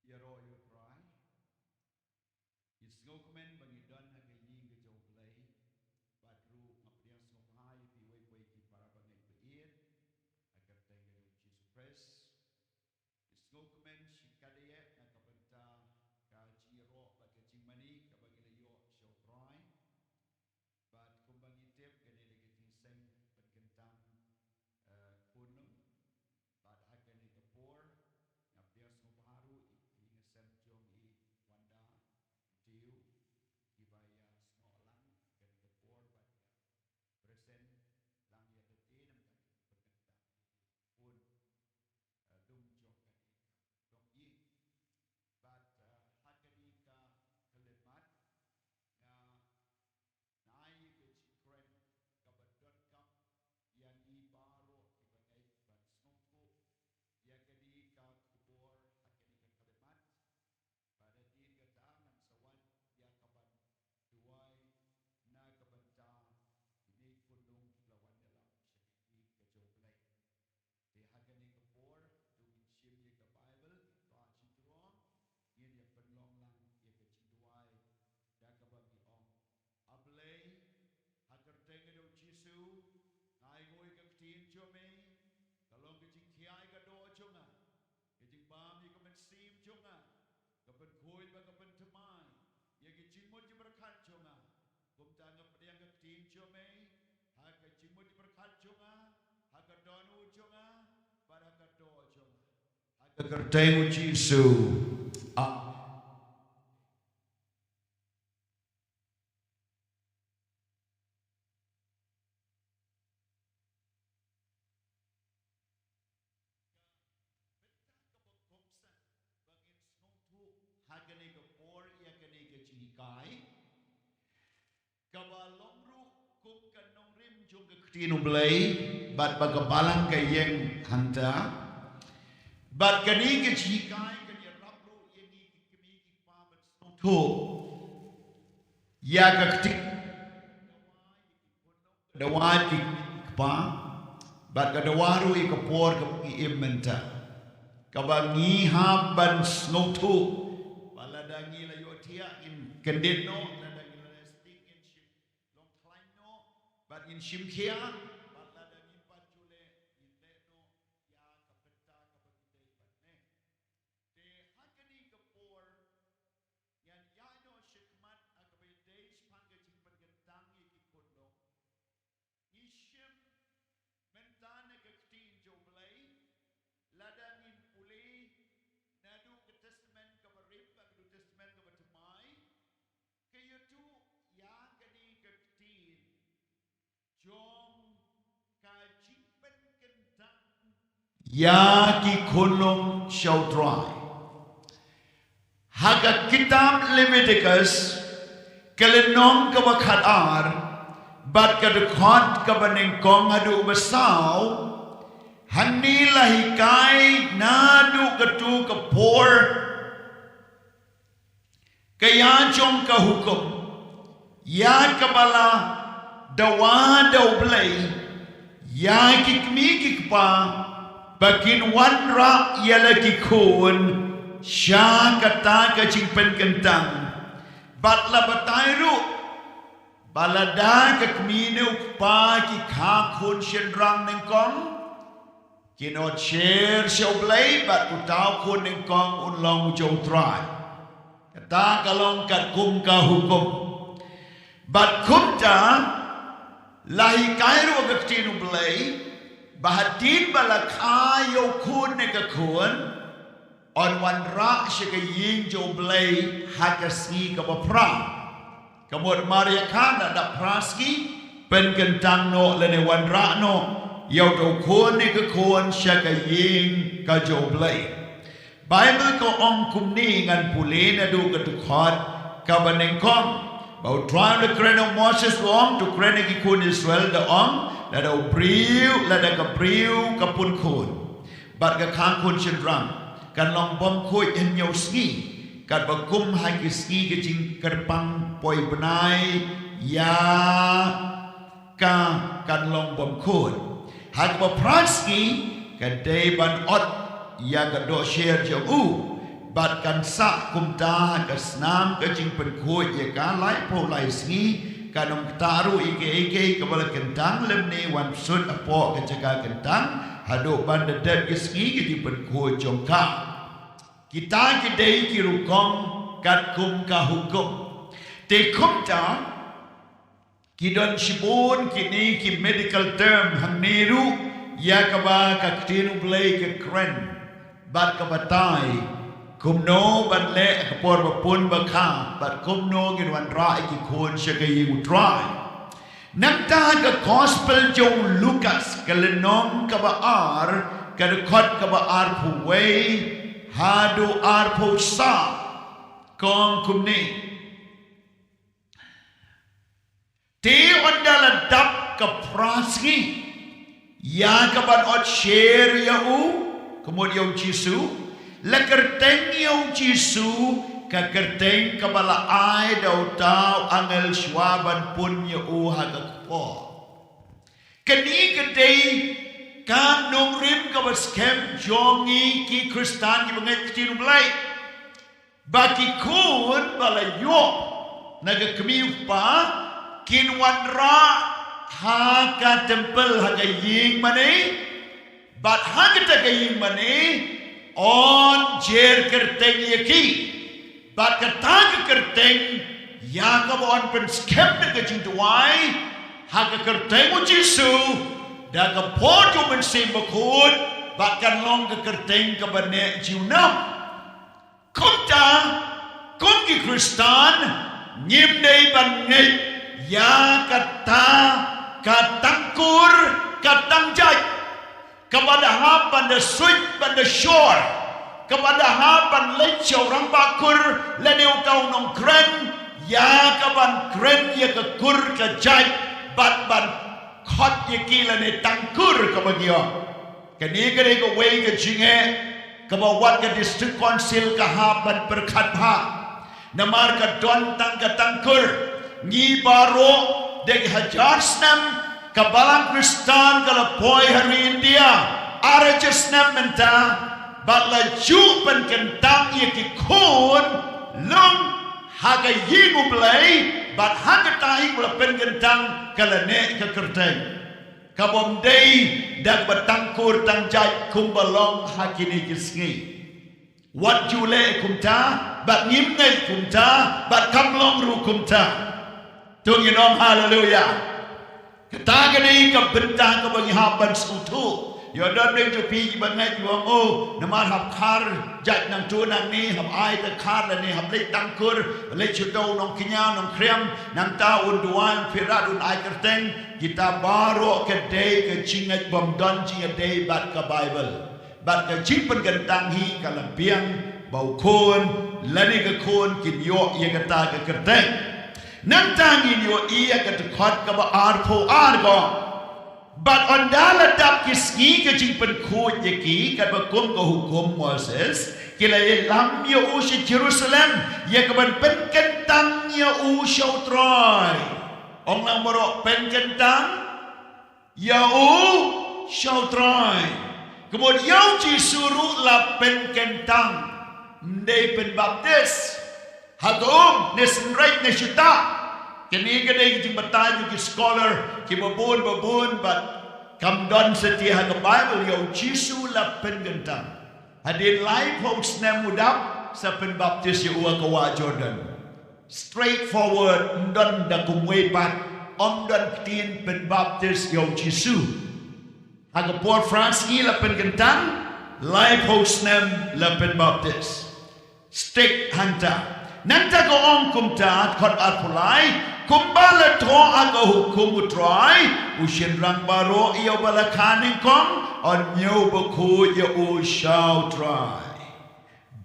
Ïaroh ïa u Trai. Ngi sngewkmen ba ngi don ha ka ïing ka jong u Blei. Bad ruh nga pdiang sngewbha ïa phi uwei pa uwei ki para bangeit ba ïeit ha ka kyrteng ka jong u Jisu Khrist. Ngi sngewkmen shikatdei na ka bynta ka jingïaroh bad ka jingmane kaba ngi la ïoh sha u Trai. Bad kumba ngi tip kane dei ka jingseng pynkyntang, eh, khunlung. Bad ha kane ka por nga pdiang sngewbha ruh ïa i khynnah sem jong i Wanda Matthew, kiba ïa snoh lang ha kane ka por bad ïa present lang ïa lade namar ka jingpynkyntang ïa i khun, eh, dum jong kane ka dong ïing. Bad, eh, ha kane ka khyllipmat nga Nai ïa ka jingkren kaba donkam ïa ngi baroh kiba ngeit ban sngewthuh ïa kane ka khubor ha kane ka khyllipmat. Bad hadien kata ngan sa wan ïa ka ban duwai na ka bynta kine ki khunlung kiba la wan ïalam sha ka ïing ka jong U Blei. Te ha kane ka por, to ngin shim ïa ka Baibl, ïa ka jingthrang, ngin ïa pynlong lang ïa ka jingduwai, da kaba ngi ong. A Blei, ha ka kyrteng ka jong u Jisu, nga ainguh ïa ka ktien jong me, ka long ka jingkhia ïa ka doh jong nga, ka jingbam ïa ka mynsiem jong nga, ka pynkhuid bad ka pynthymmai ïa ka jingmut jingpyrkhat jong nga. Kumta nga pdiang ka ktien jong me ha ka jingmut jingpyrkhat jong nga, ha ka dohnud jong nga, bad ha ka doh jong nga. Ha ka kyrteng u Jisu. Amen. Kane ka por ïa kane ka jinghikai kaba long ruh kum ka nongrim jong ka ktien U Blei, bad ba ka balang ka ïeng hangta. Bad kane ka jinghikai kan ïarap ruh ïa ngi ki kmie ki kpa ban sngewthuh ïa ka ktien. Dawa ki kpa, bad ka dawa ruh ïa ka por kaba ngi im mynta, kaba ngi hap ban sngewthuh ba lada ngi la ïohthiah ngin kyndit noh, lada ngi la leh sting ngin shim long khlaiñ noh, bad ngin shim khia, bad lada ngim pat ju leh ngin leh noh ïa ka bynta kaba ngi dei ban leh. Te ha kane ka por ngan ïaid noh shakhmat ha kaba ïadei shaphang ka jingpynkyntang ïa ki khunlung. Ngi shim mynta na ka ktien jong U Blei, lada ngin pule naduh ka Testament kaba rim bad ka Testament kaba thymmai, ka ïathuh ïa kane ka ktien jong ka jingpynkyntang ïa ki khunlung sha U Trai. Ha ka kitab Leviticus, ka lynnong kaba khatar, bad ka dkhot kaba nyngkong haduh ba saw, hangne la hikai naduh kato ka por ka ïa jong ka hukum, ïa kaba la dawa da U Blei ïa ki kmie ki kpa, ba kin wanrah ïa la ki khun sha kata ka jingpynkyntang. Bad la batai ruh ba lada ka kmie ne u kpa ki kha khun shynrang nyngkong, kin ot sher sha U Blei, bad uta u khun nyngkong un long u jong U Trai. Kata ka long katkum ka hukum. Bad kumta, la hikai ruh ka ktien U Blei, ba hadien ba la kha ïa u khun ne ka khun, yn wanrah sha ka ïing jong U Blei ha ka sngi kaba phra. Ka mut mar ïa ka, la dap phra sngi, pynkyntang noh lane wanrah noh ïa uta u khun ne ka khun sha ka ïing ka jong U Blei. Baibl ka ong kumne, ngan pule naduh ka dkhot kaba nyngkong. Ba U Trai u la kren ha u Moses, u ong, to kren ïa ki khun Israel, da ong, lada u briew, lada ka briew ka pun khun bad ka kha khun shynrang, kan long bymkhuid hynñiew sngi, katba kum ha ki sngi ka jingkyrpang poi bnai ïa ka, kan long bymkhuid. Ha kaba phra sngi ka dei ban ot ïa ka doh sher jong u, bad kan sah kumta ha ka snam ka jingpynkhuid ïa ka laiphew lai sngi. Kan ym ktah ruh ïa kaei kaei kaba la kyntang lymne wan sut hapoh ka jaka kyntang haduh ban da dep ki sngi ki jingpynkhuid jong ka. Kita ki dei ki rukom katkum ka hukum. Te kumta ki don shibun kine ki medical term hangne ruh ïa kaba ka ktien U Blei ka kren bad ka batai kumno ban leh ha ka por ba pun ba kha, bad kumno ngin wanrah ïa ki khun sha ka ïing U Trai. Nangta ha ka Gospel jong u Lukas, ka lynnong kaba ar, ka dkhot kaba arphew wei haduh arphew saw, ka ong kumne. Te ynda la dap ka phra sngi ïa kaban ot sher ïa u, ka mut ïa u Jisu, la kyrteng ïa u Jisu, ka kyrteng kaba la ai da uta u angel shuwa ban pun ïa u ha ka kpoh. Kane ka dei ka nongrim kaba skhem jong ngi ki Khristan kiba ngeit ktien U Blei. Ba ki khun ba la ïoh na ka kmie u kpa kin wanrah ha ka templ, ha ka ïing mane, bad ha kata ka ïing mane yn jer kyrteng ïa ki. Bad kata ka kyrteng ïa kaba yn pynskhem da ka jingduwai ha ka kyrteng u Jisu, da ka por jong u Mynsiem Bakhuid, bad kan long ka kyrteng kaba neh junom. Kumta, kum ki Khristan, ngim dei ban ngeit ïa kata ka tang kur, ka tang jait, kaba da hap ban da suit, ban da shor. Kaba da hap ban leit sha u rangbah kur lane uta u nongkren, ïa kaban kren ïa ka kur ka jait, bad ban khot ïa ki lane tang kur kaba ngi ong. Kane ka dei kawei ka jingeh kaba wat ka District Council ka hap ban pyrkhat bha. Namar ka don tang ka tang kur. Ngi baroh, da ki hajar snem ka Balang Khristan ka la poi ha ri India. Ar hajar snem mynta, bad la ju pynkyntang ïa ki khun lung ha ka ïing U Blei, bad ha kata hi ba la pynkyntang ka la neh ka kyrteng. Ka bym dei da kaba tang kur tang jait kumba long ha kine ki sngi. Wat ju leh kumta, bad ngim ngeit kumta, bad kam long ruh kumta. To ngin ong haleluya. Kata ka dei ka bynta kaba ngi hap ban sngewthuh. Ïoh don dei jong phi kiba ngeit, ïoh ong, oh, namar hap khar jait nangto nangne, hap ai ta khar lane hap leit tang kur, leit sha uto u nongkñia nongkriam, nangta un duwai, un pyrkhat, un ai kyrteng. Kita baroh ka dei ka jingngeit bym don jingïadei bad ka Baibl. Bad ka jingpynkyntang hi ka la biang ba u khun lane ka khun kin ïoh ïa kata ka kyrteng. Nangta ngin ïohi ïa ka dkhot kaba arphew ar, ka ong: Bad ynda la dap ki sngi ka jingpynkhuid ïa ki katba kum ka hukum Moses, ki la ïalam ïa u sha Jerusalem ïa kaban pynkyntang ïa u sha U Trai. Ong lang baroh, pynkyntang ïa u sha U Trai. Ka mut ïa u Jisu ruh la pynkyntang, ym dei pynbaptis. Ha ka um, ne synreit ne shata. Kane ka dei ka jingbatai jong ki scholar kiba bun ba bun, bad kam don satia ha ka Baibl. Ïa u Jisu la pynkyntang. Hadien laiphew snem u dap, sa pynbaptis ïa u ha ka wah Jordan. Straightforward, ym don da kumwei pat, ym don ktien pynbaptis ïa u Jisu. Ha ka por phra sngi la pynkyntang, laiphew snem la pynbaptis. Stik hangta. Nangta ka ong kumta, dkhot arphew lai: Kumba la thoh ha ka hukum U Trai, u shynrang baroh ïa uba la kha nyngkong, un ñiew bakhuid ïa u sha U Trai.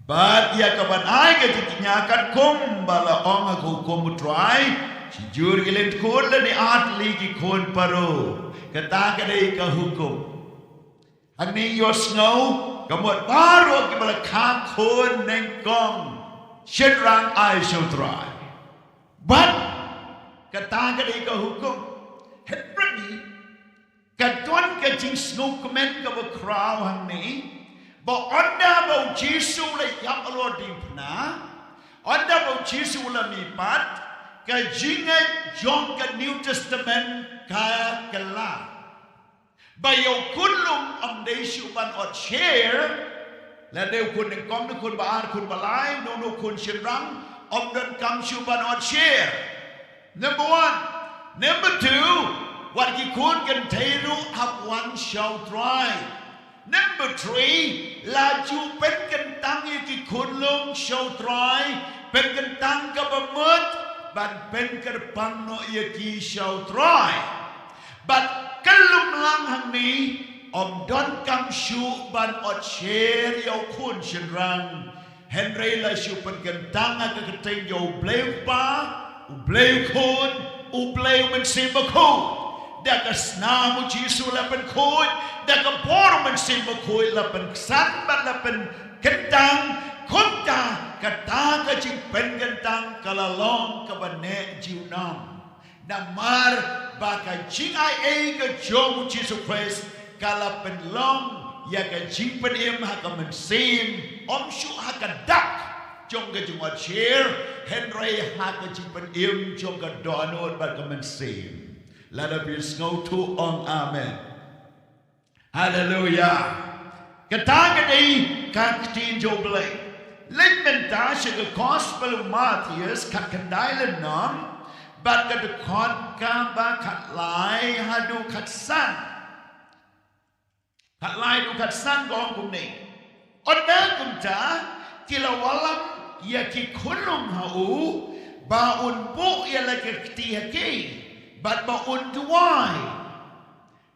Bad ïa kaban ai ka jingkñia katkum ba la ong ha ka hukum U Trai, shijur ki lyngkot lane ar tylli ki khun Paro. Kata ka dei ka hukum. Hangne ïohsngew, ka mut baroh kiba la kha khun nyngkong, shynrang ai sha U Trai. Bad kata ka dei ka hukum. Hynrei ka don ka jingsngewkmen kaba khraw hangne, ba ynda ba u Jisu u la ïap halor diengphna, ynda ba u Jisu u la mihpat, ka jingngeit jong ka New Testament ka kylla. Ba ïa u khun lung ym dei shuh ban ot sher, lada u khun nyngkong, u khun ba ar, u khun ba lai, u khun shynrang, ym donkam shuh ban ot sher. Number one. Number two, wat ki khun kynthei ruh hap wan sha U Trai. Number three, la ju pynkyntang ïa ki khun lung sha U Trai, pynkyntang kaba mut, ban pynkyrpang noh ïa ki sha U Trai. Bad kyllum lang hangne, ym donkam shuh ban ot sher ïa u khun shynrang. Hynrei la shu pynkyntang ha ka kyrteng jong U Blei U Kpa, U Blei U Khun, U Blei U Mynsiem Bakhuid. Da ka snam U Jisu la pynkhuid, da ka bor U Mynsiem Bakhuid la pynksan bad la pynkyntang, kumta kata ka jingpynkyntang ka la long kaba neh junom. Namar ba ka jingai ei ka jong U Jisu Khrist ka la pynlong ïa ka jingpynim ha ka mynsiem, ym shuh ha ka dak jong ka jingwan sher, hynrei ha ka jingpynim jong ka dohnud bad ka mynsiem. Lada phi sngewthuh ong amen. Haleluya. Kata ka dei ka ktien jong U Blei. Leit mynta sha ka Gospel u Mathaios khatkhyndai lynnong, bad ka dkhot kaba khatlai haduh khatsan. Khatlai haduh khatsan ka ong kumne. Ynda kumta, ki la wallam ïa ki khunlung ha u, ba un buh ïa la ka kti ha ki, bad ba un duwai.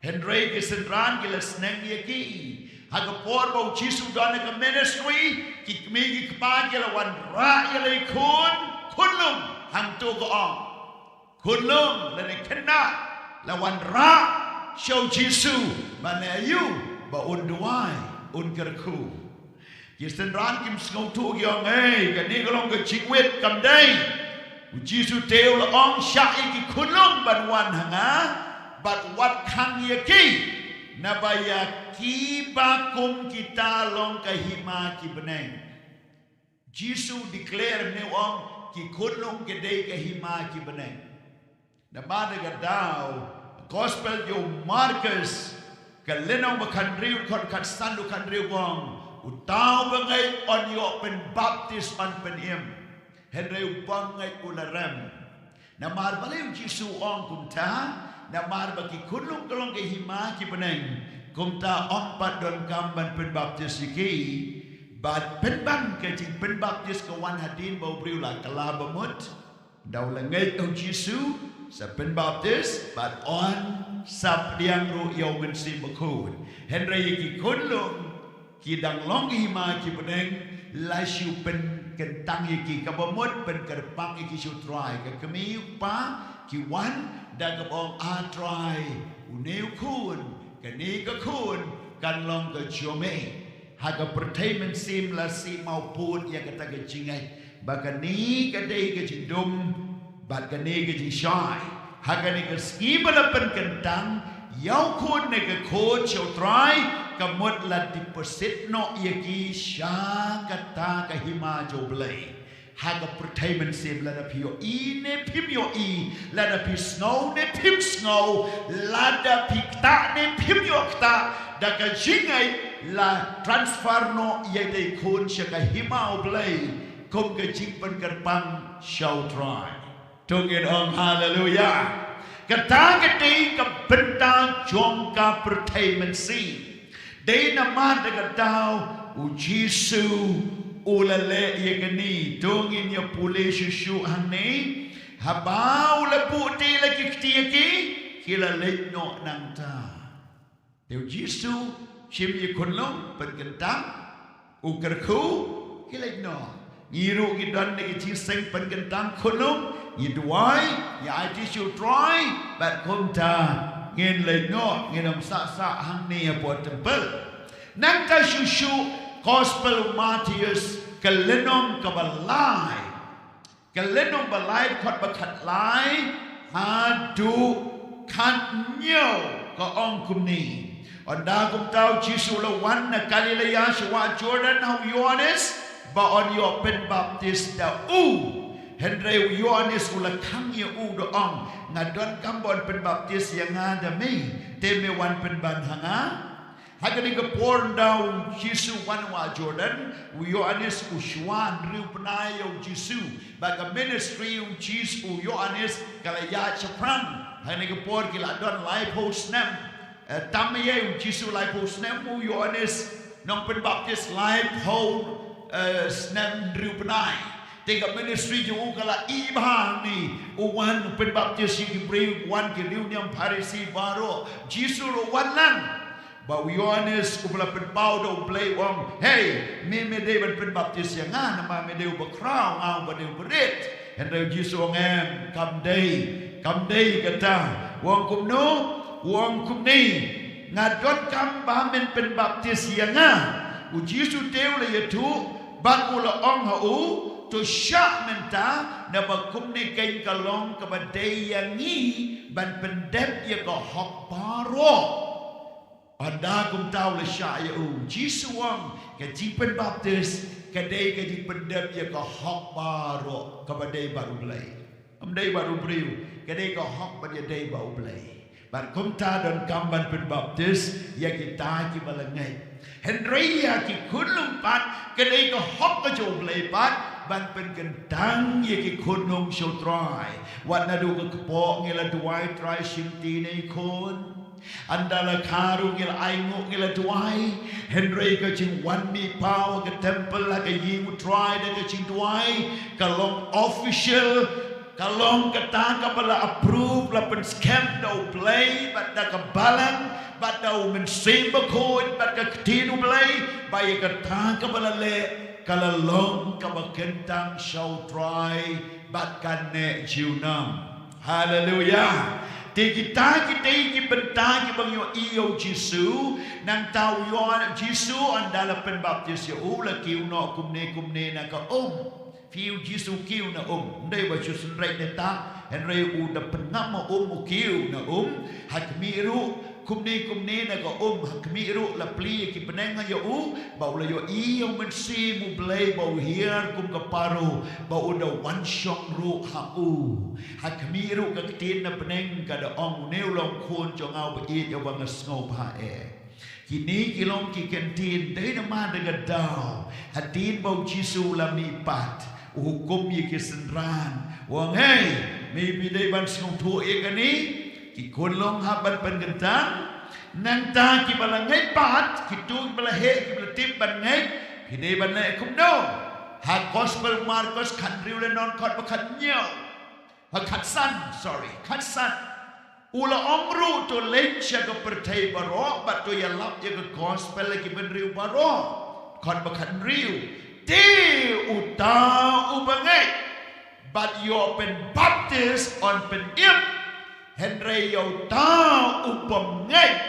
Hynrei ki synran ki la sneng ïa ki. Ha ka por ba u Jisu don ha ka ministry, ki kmie ki kpa ki la wanrah ïa la i khun, khunlung, hangto ka ong. Khunlung, lane khynnah, la wanrah sha u Jisu, ban leh aïu, ba un duwai, un kyrkhu. Ki synran kim sngewthuh, ki ong, ei, kane ka long ka jingwit, kam dei. U Jisu te u la ong, shah ïa ki khunlung ban wan ha nga, bad wat khang ïa ki, naba ïa kiba kum kita long ka hima ki bneng. Jisu declare ne u ong, ki khunlung ki dei ka hima ki bneng. Namar da ka daw, gospel jong u Markus, ka lynnong ba khathynriew, dkhot khatsan haduh khathynriew ka ong, uta uba ngeit un ïoh pynbaptis, un pynim. Hynrei uba ym ngeit u la rem. Namar balei u Jisu u ong kumta, namar ba ki khunlung ka long ka hima ki bneng, kumta ym pat donkam ban pynbaptis ïa ki, bad pynban ka jingpynbaptis ka wan hadien ba u briew la kylla bamut, da u la ngeit ha u Jisu, sa pynbaptis, bad un sa pdiang ruh ïa u Mynsiem Bakhuid. Hynrei ïa ki khunlung, ki dang long ki hima ki bneng, la shu pynkyntang ïa ki, kaba mut pynkyrpang ïa ki sha u Trai, ka kmie u kpa, ki wan, da kaba ong, a Trai, une u khun, kane ka khun, kan long ka jong me. Ha ka pyrthei mynsiem la shu mawpud ïa kata ka jingngeit, ba kane ka dei ka jingdum, bad kane ka jingshai. Ha kane ka sngi ba la pynkyntang ïa u khun ne ka khun sha u Trai, ka mut la deposit noh ïa ki sha kata ka hima jong u Blei. Ha ka pyrthei mynsiem, lada phi ïohi ne phim ïohi, lada phi sngew ne phim sngew, lada phi ktah ne phim ïoh ktah, da ka jingngeit la transfer noh ïa i khun sha ka hima u Blei, kum ka jingpynkyrpang sha u Trai. To ngin ong haleluya. Kata ka dei ka bynta jong ka pyrthei mynsiem. Dei namar da ka daw u Jisu u la leh ïa kane. To ngin ïa pule shuh shuh hangne. Haba u la buh te la ki kti ïa ki, ki la leit noh nangta. Te u Jisu shim ïa khunlung, pynkyntang, u kyrkhu, ki leit noh. Ngi ruh ngi don ne ka jingseng pynkyntang khunlung, ngi duwai, ngi aiti sha u Trai, bad kumta ngin leit noh, ngin ym sah sah hangne hapoh temple. Nangta shuh shuh, Gospel Mathaios, ka lynnong kaba lai. Ka lynnong ba lai, dkhot ba khatlai haduh khathynñiew ka ong kumne. Ynda kumta u Jisu u la wan na Galilaia sha wah Jordan ha u Ïoannis, ba un ïoh pynbaptis da u. Hynrei u Ïoannis u la khang ïa u da ong, nga donkam ba un pynbaptis ïa nga da me, te me wan pynban ha nga? Ha kane ka por ynda u Jisu u wan wah Jordan, u Ïoannis u shuwa hynriew bnai ïa u Jisu. Bad ka ministry u Jisu, u Ïoannis, ka la ïaid shaphrang. Ha kane ka por ki la don laiphew snem. Eh, tam ïa u Jisu laiphew snem, u Ïoannis nongpynbaptis laiphew, eh, snem hynriew bnai. Te ka ministry jong u ka la i bha hangne, u wan u pynbaptis ïa ki briew, wan ki riewniam Pharisi baroh. Jisu ruh u wan lang. Ba u Ïoannis uba la pynpaw da u Blei u ong, hei, me me dei ban pynbaptis ïa nga, namar me dei uba khraw, nga uba dei uba rit. Hynrei u Jisu u ong, em, kam dei, kam dei kata. U ong kumno? U ong kumne, nga donkam ba men pynbaptis ïa nga. U Jisu te u la ïathuh bad u la ong ha u, to shah mynta, naba kumne keiñ ka long kaba dei ïa ngi ban pyndep ïa ka hok baroh. Ynda kumta u la shah ïa u, Jisu u ong, ka jingpynbaptis ka dei ka jingpyndep ïa ka hok baroh kaba dei bad u Blei. Ym dei bad u briew, ka dei ka hok ba ïadei bad u Blei. Bad kumta donkam ban pynbaptis ïa kita kiba la ngeit. Hynrei ïa ki khunlung pat ka dei ka hok ka jong u Blei pat ban pynkyntang ïa ki khunlung sha u Trai. Wat naduh ka kpoh ngi la duwai, Trai shim kti ïa i khun. Ynda la kha ruh ngi la ainguh, ngi la duwai. Hynrei ka jingwan mihpaw ha ka temple, ha ka ïing u Trai da ka jingduwai ka long official. Ka long kata kaba la approve, la pynskhem da U Blei bad da ka Balang bad da U Mynsiem Bakhuid bad ka Ktien U Blei, ba ïa kata kaba la leh ka la long kaba kyntang sha U Trai bad kan neh junom. Haleluya. Te kita ki dei ki bynta kiba ngi ïohi ïa U Jisu. Nangta U Jisu, ynda la pynbaptis ïa u, la kiew noh kumne kumne na ka um. Phi, U Jisu kiew na um, ym dei ba shu synreit neta, hynrei u da pynngam ha um, u kiew na um. Ha khmih ruh kumne kumne na ka um, ha khmih ruh la plie ki bneng ïa u, ba u la ïohi ïa U Mynsiem U Blei ba u hiar kum ka paro, ba u da wan shong ruh ha u. Ha khmih ruh ka ktien na bneng ka da ong, une u long Khun jong nga uba ïeit, uba nga sngewbha eh. Kine ki long ki kyntien, dei namar da ka daw hadien ba U Jisu u la mihpat, u hukum ïa ki synran, u ong, hei, me phi dei ban sngewthuh ïa kane. Ki khun long hap ban pynkyntang. Nangta kiba la ngeit pat, kito kiba la heh, kiba la tip ban ngeit, ki dei ban leh kumno? Ha Gospel Markos khathynriew lynnong, khat ba khathynñiew, ha khatsan, sorry, khatsan. U la ong ruh, to leit sha ka pyrthei baroh bad to ïalap ïa ka Gospel ïa ki bynriew baroh. Khat ba khathynriew. Te uta uba ngeit bad ïoh pynbaptis yn pynim, hynrei ïa uta u bym ngeit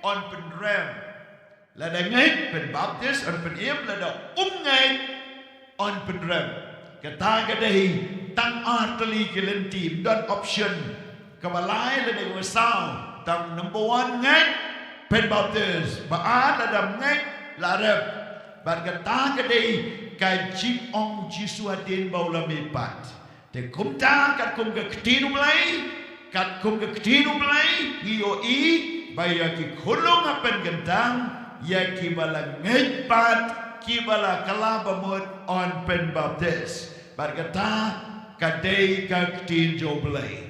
yn pynrem. Lada ngeit, pynbaptis, yn pynim, lada ym ngeit, yn pynrem. Kata ka dei tang ar tylli ki lynti, ym don option kaba lai lane kaba saw. Tang number one ngeit, pynbaptis. Ba ar, lada ym ngeit, la rem. Bad kata ka dei ka jingong Jisu hadien ba u la mihpat. Te kumta katkum ka Ktien U Blei, katkum ka Ktien U Blei, ngi ïohi ba ïa ki khunlung ha pynkyntang, ïa kiba la ngeit pat, kiba la kylla bamut, yn pynbaptis. Bad kata ka dei ka Ktien jong U Blei.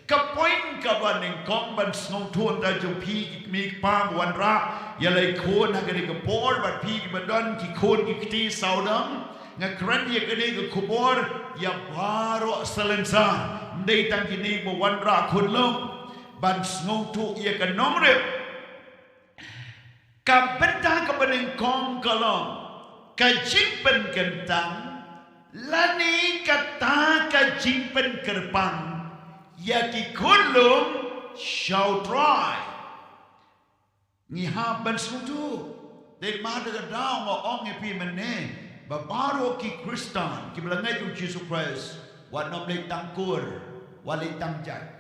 Ka point kaba nyngkong ban sngewthuh ïa jong phi ki kmie ki kpa ba wanrah ïa la ki khun ha kane ka por, bad phi kiba don ki khun ki kti sawdong, nga kren ïa kane ka khubor ïa baroh salonsar, ym dei tang kine ba wanrah khunlung, ban sngewthuh ïa ka nongrim. Ka bynta kaba nyngkong ka long ka jingpynkyntang lane kata ka jingpynkyrpang ïa ki khunlung sha U Trai. Ngi hap ban sngewthuh. Dei namar da ka daw nga ong ïa phi mynne ba baroh ki Khristan kiba la ngeit ïa U Jisu Khrist, wat nym leit tang kur, wat leit tang jait.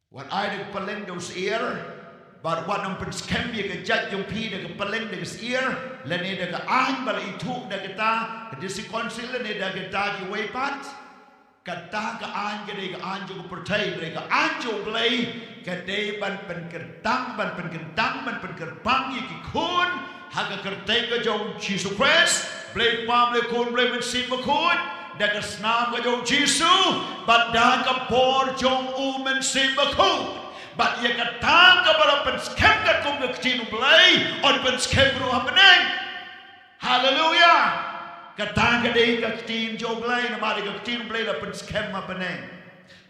Wat ai da ka pylleng da u shyiar, bad wat nym pynskhem ïa ka jait jong phi da ka pylleng da ka shyiar, lane da ka aiñ ba la ithuh da kata ka District Council lane da kata kiwei pat. Kata ka aiñ ka dei ka aiñ jong ka pyrthei, hynrei ka aiñ jong U Blei ka dei ban pynkyrtang, ban pynkyntang, ban pynkyrpang ïa ki khun ha ka kyrteng ka jong U Jisu Khrist, Blei Kpa, Blei Khun, Blei Mynsiem Bakhuid, da ka snam ka jong U Jisu, bad da ka bor jong U Mynsiem Bakhuid. Bad ïa kata kaba la pynskhem katkum ka Ktien U Blei, yn pynskhem ruh ha bneng. Haleluya. Kata ka dei ka Ktien jong U Blei, namar ka Ktien U Blei la pynskhem ha bneng.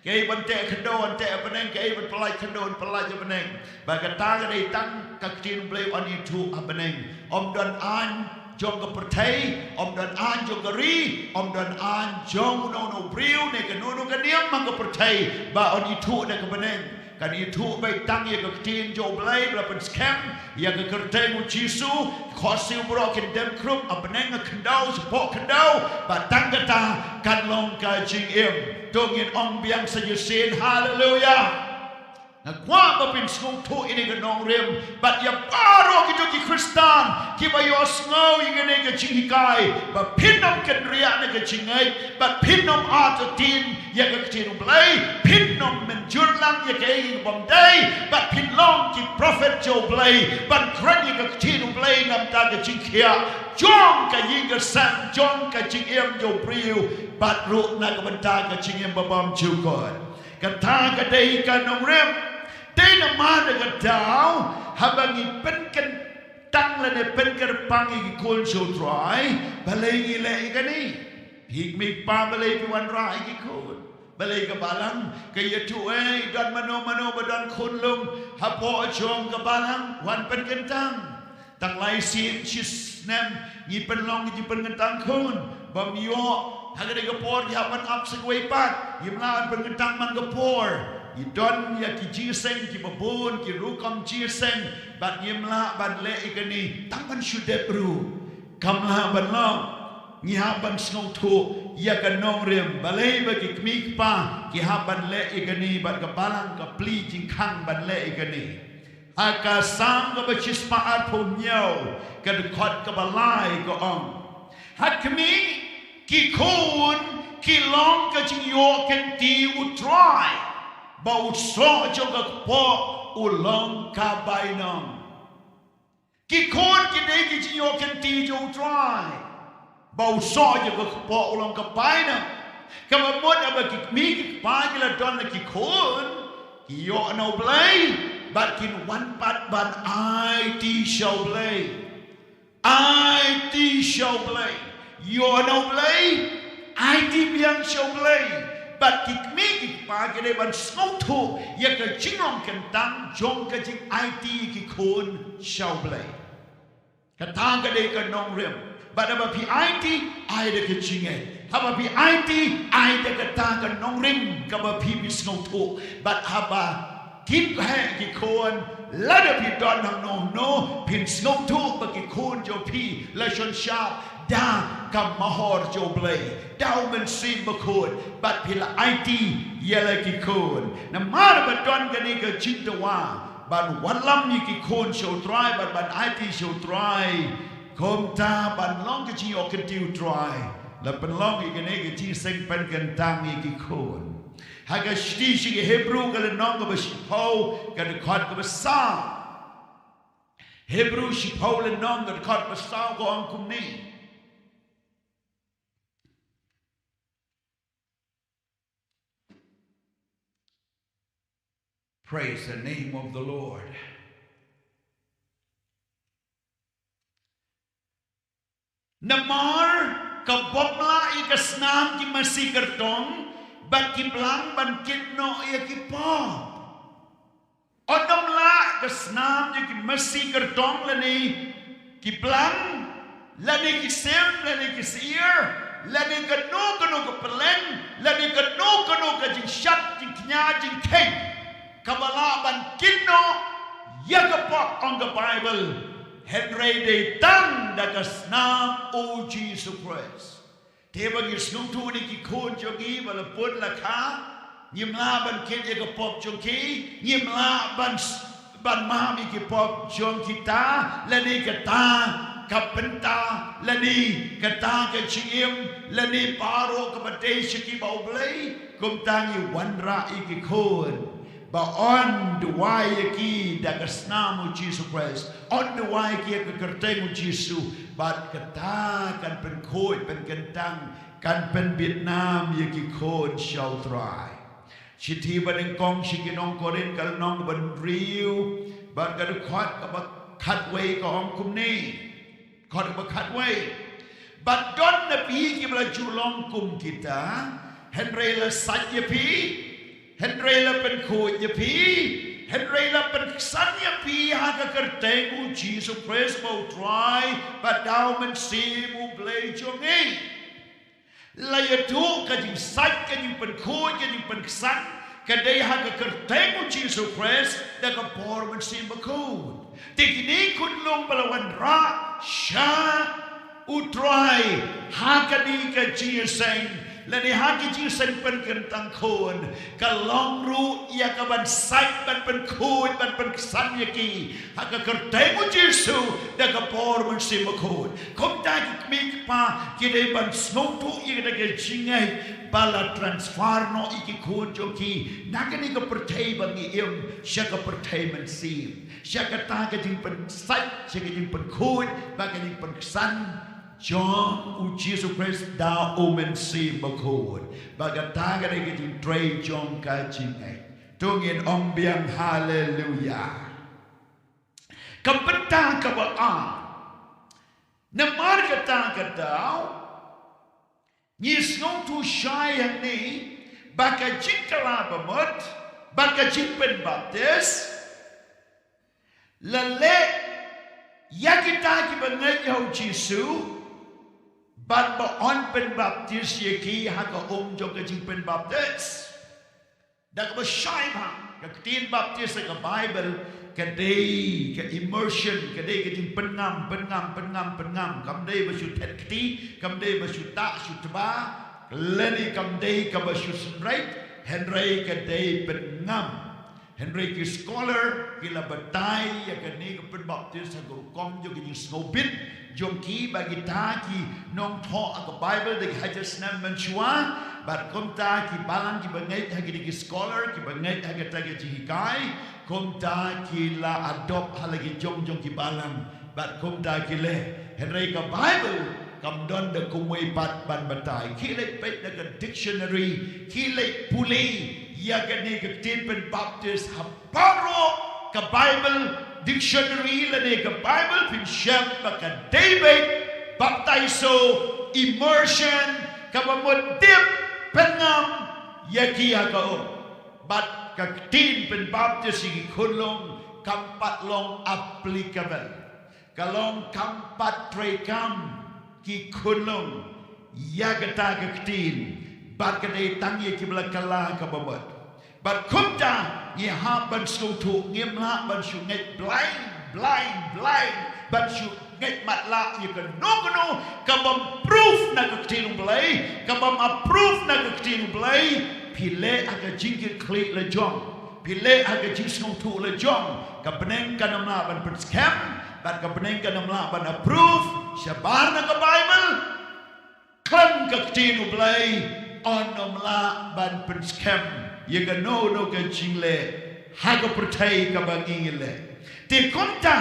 Kaei ban teh khyndew, yn teh ha bneng, kaei ban pyllait khyndew, yn pyllait ha bneng. Ba kata ka dei tang ka Ktien U Blei yn ithuh ha bneng. Ym don aiñ jong ka pyrthei, ym don aiñ jong ka ri, ym don aiñ jong uno uno u briew ne kano kano ka niam ha ka pyrthei ba yn ithuh da ka bneng. Kan ithuh beit tang ïa ka Ktien jong U Blei ba la pynskhem ïa ka kyrteng U Jisu. Khohsiew baroh kin dem khrup ha bneng, ha khyndew, shapoh khyndew, bad tang kata kan long ka jingim. To ngin ong biang sa shisien, haleluya. Nga kwah ba phin sngewthuh ïa kane ka nongrim bad ïa baroh kito ki Khristan kiba ïohsngew ïa kane ka jinghikai, ba phin nym kynriah na ka jingngeit, bad phin nym artatien ïa ka Ktien U Blei, phin nym mynjur lang ïa kaei kaba ym dei, bad phin long ki prophet jong U Blei ban kren ïa ka Ktien U Blei na ka bynta ka jingkhiah jong ka ïing ka sem, jong ka jingim jong u briew, bad ruh na ka bynta ka jingim ba bymjukut. Kata ka dei ka nongrim. Dei namar kata ka daw haba ngi pynkyntang lane pynkyrpang ïa ki khun sha U Trai, balei ngi leh ïa kane? Phi kmie kpa, balei phi wanrah ïa ki khun? Balei ka balang ka ïathuh, eh, don mano mano ba don khun lum hapoh jong ka balang, wan pynkyntang. Tang lai sien shi snem ngi pynlong ki jingpynkyntang khun bym ïoh. Ha kane ka por ki hap ban ap sa kawei pat, ngim lah ban pynkyntang man ka por. Ngi don ïa ki jingïaseng kiba bun, ki rukom jingïaseng, bad ngim lah ban leh ïa kane. Tang ban shu dep ruh kam lah ban long. Ngi hap ban sngewthuh ïa ka nongrim. Balei ba ki kmie ki kpa ki hap ban leh ïa kane, bad ka balang ka plie jingkhang ban leh ïa kane? Ha ka Salm kaba shispah arphew hynñiew, ka dkhot kaba lai ka ong: Ha kmie ki khun ki long ka jingïoh kynti U Trai, ba u soh jong ka kpoh u long ka bainong. Ki khun ki dei ki jingïoh kynti jong U Trai, ba u soh jong ka kpoh u long ka bainong. Kaba mut haba ki kmie ki kpa ki la don la ki khun, ki ïoh na U Blei, bad kin wan pat ban aiti sha U Blei. Aiti sha U Blei. Ïoh na U Blei, aiti biang sha U Blei. Bad ki kmie ki kpa ki dei ban sngewthuh ïa ka jinglong kyntang jong ka jingaiti ki khun sha U Blei. Kata ka dei ka nongrim. Bad haba phi aiti, ai da ka jingngeit. Haba phi aiti, ai da kata ka nongrim kaba phi, phi sngewthuh. Bad haba kin heh ki khun, lada phi don hangno hangno, phin sngewthuh ba ki khun jong phi la shon shap da ka mahor jong U Blei, da U Mynsiem Bakhuid, bad phi la aiti ïa la ki khun. Namar ba don kane ka jingdawa ban wallam ïa ki khun sha U Trai, bad ban aiti sha U Trai, kumta ban long ka jingïoh kynti U Trai, la pynlong ïa kane ka jingïaseng pynkyntang ïa ki khun. Ha ka shithi sha ki Hebru ka lynnong kaba shiphew, ka dkhot kaba saw. Hebru shiphew lynnong, ka dkhot kaba saw ka ong kumne. Praise the name of the Lord. Namar ka bym lah ïa ka snam ki masi kyrtong, bad ki blang ban kit noh ïa ki pop. Ym lah ka snam jong ki masi kyrtong lane ki blang, lane ki sim, lane ki syier, lane kano kano ka pylleng, lane kano kano ka jingshad, jingkñia, jingkheiñ, kaba lah ban kit noh ïa ka pop, ong ka Baibl. Hynrei dei tang da ka snam U Jisu Khrist. Te ba ngi sngewthuh ïa ki khun jong ngi ba la pun la kha, ngim lah ban kit ïa ka pop jong ki, ngim lah ban s-, ban map ïa ki pop jong kita, lane kata ka bynta, lane kata ka jingim, lane baroh kaba dei sha ki ba U Blei, kumta ngi wanrah ïa ki khun ba yn duwai ïa ki da ka snam U Jisu Khrist, yn duwai ïa ki ha ka kyrteng U Jisu, bad kata kan pynkhuid, pynkyntang, kan pynbit nam ïa ki khun sha U Trai. Shithi banyngkong sha ki nong Korinth ka lynnong ba hynriew, bad ka dkhot kaba khatwei ka ong kumne. Dkhot ba khatwei. Bad don na phi kiba la ju long kum kita, hynrei la sait ïa phi, hynrei la pynkhuid ïa phi, hynrei la pynksan ïa phi ha ka kyrteng U Jisu Khrist ba U Trai, bad da U Mynsiem U Blei jong ngi. La ïathuh ka jingsait, ka jingpynkhuid, ka jingpynksan, ka dei ha ka kyrteng U Jisu Khrist da ka bor Mynsiem Bakhuid. Te kine khun lum ba la wanrah sha U Trai ha kane ka jingïaseng, lane ha ka jingïaseng pynkyntang khun, ka long ruh ïa ka ban sait, ban pynkhuid, ban pynksan ïa ki ha ka kyrteng U Jisu da ka bor Mynsiem Bakhuid. Kumta ki kmie ki kpa ki dei ban sngewthuh ïa kata ka jingngeit ba la transfer noh ïa ki khun jong ki na kane ka pyrthei ba ngi im sha ka pyrthei mynsiem, sha kata ka jingpynsait, sha ka jingpynkhuid bad ka jingpynksan jong U Jisu Khrist da U Mynsiem Bakhuid. Bad kata ka dei ka jingtrei jong ka jingngeit. To ngin ong biang haleluya. Ka bynta kaba ar. Namar kata ka daw ngi sngewthuh shai hangne ba ka jingkylla bamut bad ka jingpynbaptis la leh ïa kita kiba ngeit ha u Jisu ban ba yn pynbaptis ïa ki ha ka um jong ka jingpynbaptis. Da kaba shai bha, ka ktien baptis ha ka Baibl ka dei ka immersion, ka dei ka jingpynngam, pynngam, pynngam, pynngam. Kam dei ba shu thet kti, kam dei ba shu tah shu tba, lane kam dei kaba shu synreit, hynrei ka dei pynngam. Hynrei ki scholar ki la batai ïa kane ka pynbaptis ha ka rukom jong ka jingsngewbit jong ki, ba kita ki nongthoh ha ka Baibl da ki hajar snem mynshuwa, bad kumta ki balang kiba ngeit ha kine ki scholar, kiba ngeit ha kata ka jinghikai, kumta ki la adopt ha la ki jong jong ki balang, bad kumta ki leh. Hynrei ka Baibl kam don da kumwei pat ban batai. Khie leit peit na ka dictionary, khie leit pule ïa kane ka ktien pynbaptis ha baroh ka Baibl dictionary lane ka Baibl, phin shem ba ka dei beit baptizo, immersion, kaba mut dip, pynngam ïa ki ha ka um. Bad ka ktien pynbaptis ïa ki khunlung kam pat long applicable. Ka long kam pat treikam ki khunlung ïa kata ka ktien, bad ka dei tang ïa kiba la kylla kaba mut. Bad kumta ngi hap ban sngewthuh, ngim lah ban shu ngeit blind, blind, blind, ban shu ngeit matlah ïa kano kano kabym proof na ka ktien U Blei, kabym approve na ka ktien U Blei. Phi leh ha ka jingkitkhlieh la jong, phi leh ha ka jingsngewthuh la jong, ka bneng kan ym lah ban pynskhem, bad ka bneng kan ym lah ban approve shabar na ka Baibl. Khlem ka ktien U Blei yn ym lah ban pynskhem ïa kano kano ka jingleh ha ka pyrthei kaba ngi ngi leh. Te kumta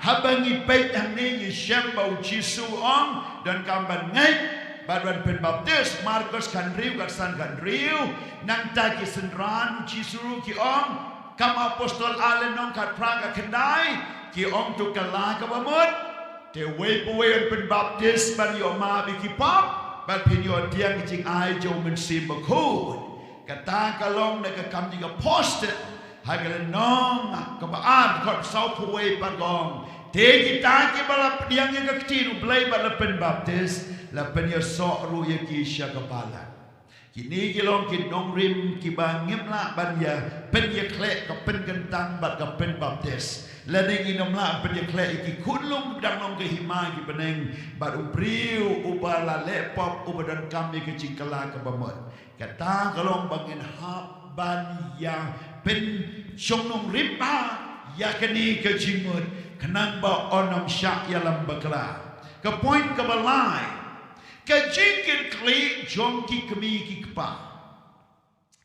haba ngi peit hangne ngi shem ba U Jisu u ong donkam ban ngeit bad ban pynbaptis, Markos khathynriew, khatsan, khathynriew. Nangta ki synran U Jisu ruh ki ong, Kam Apostol ar lynnong, khatphra, khatkhyndai, ki ong to kylla kaba mut. Te uwei pa uwei yn pynbaptis ban ïoh map ïa ki pop, bad phin ïoh pdiang ïa ka jingai jong U Mynsiem Bakhuid. Kata ka long na ka Kam ki Apostol ha ka lynnong kaba ar, dkhot sawphew wei, bad ka ong, te kita kiba la pdiang ïa ka ktien U Blei bad la pynbaptis, la pynïasoh ruh ïa ki sha ka balang. Kine ki long ki nongrim kiba ngim lah ban ïa pynïakhleh ka pynkyntang bad ka pynbaptis. Lane ngin ym lah pynïakhleh ïa ki khunlung ba dang long ka hima ki bneng bad u briew uba la leh pop, uba donkam ïa ka jingkylla kaba mut. Kata ka long ba ngin hap ban ïa pynshong nongrim bha ïa kane ka jingmut, khnang ba yn ym shah ïalam bakla. Ka point kaba lai, ka jingkitkhlieh jong ki kmie ki kpa.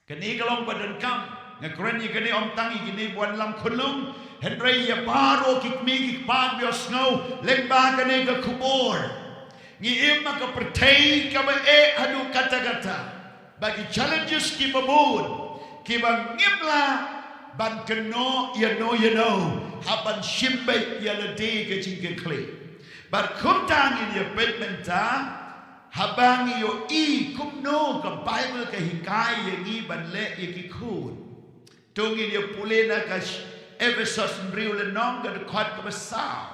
Kane ka long ba donkam. Nga kren ïa kane ym tang ïa kine ba wanlam khunlung, hynrei ïa baroh ki kmie ki kpa ba ïohsngew lyngba kane ka khubor. Ngi im ha ka pyrthei kaba eh haduh katta katta, bad ki challenges kiba bun kiba ngim lah ban kynnoh ïano ïano haba ngi shim beit ïa lade ka jingkitkhlieh. Bad kumta ngin ïa peit mynta, haba ngi ïohi kumno ka Baibl ka hikai ïa ngi ban leh ïa ki khun. To ngin ïa pule na ka Ephesos hynriew lynnong, ka dkhot kaba saw.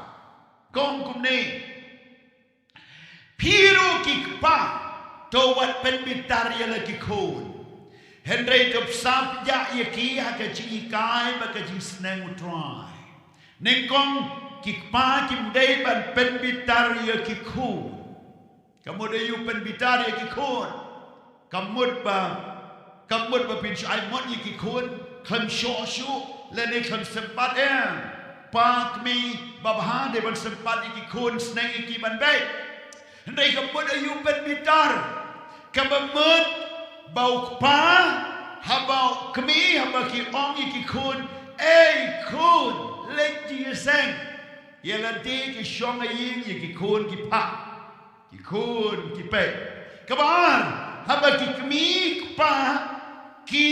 Ka ong kumne, phi ruh ki kpa, to wat pynbitar ïa la ki khun, hynrei to pynshai ïa ki ha ka jinghikai bad ka jingsneng U Trai. Nyngkong, ki kpa kim dei ban pynbitar ïa ki khun. Ka mut aïu pynbitar ïa ki khun? Ka mut ba, ka mut ba phin shu ai mon ïa ki khun khlem shoh shuh lane khlem sympat eh. Pa kmie babha dei ban sympat ïa ki khun, sneng ïa ki ban beit. Hynrei ka mut aïu pynbitar? Kaba mut ba u kpa, haba u kmie, haba ki ong ïa ki khun, ei khun, leit jingïaseng. Ïa lade ki shong ha ïing, ïa ki khun ki phah, ki khun ki peit. Kaba ar, haba ki kmie ki kpa ki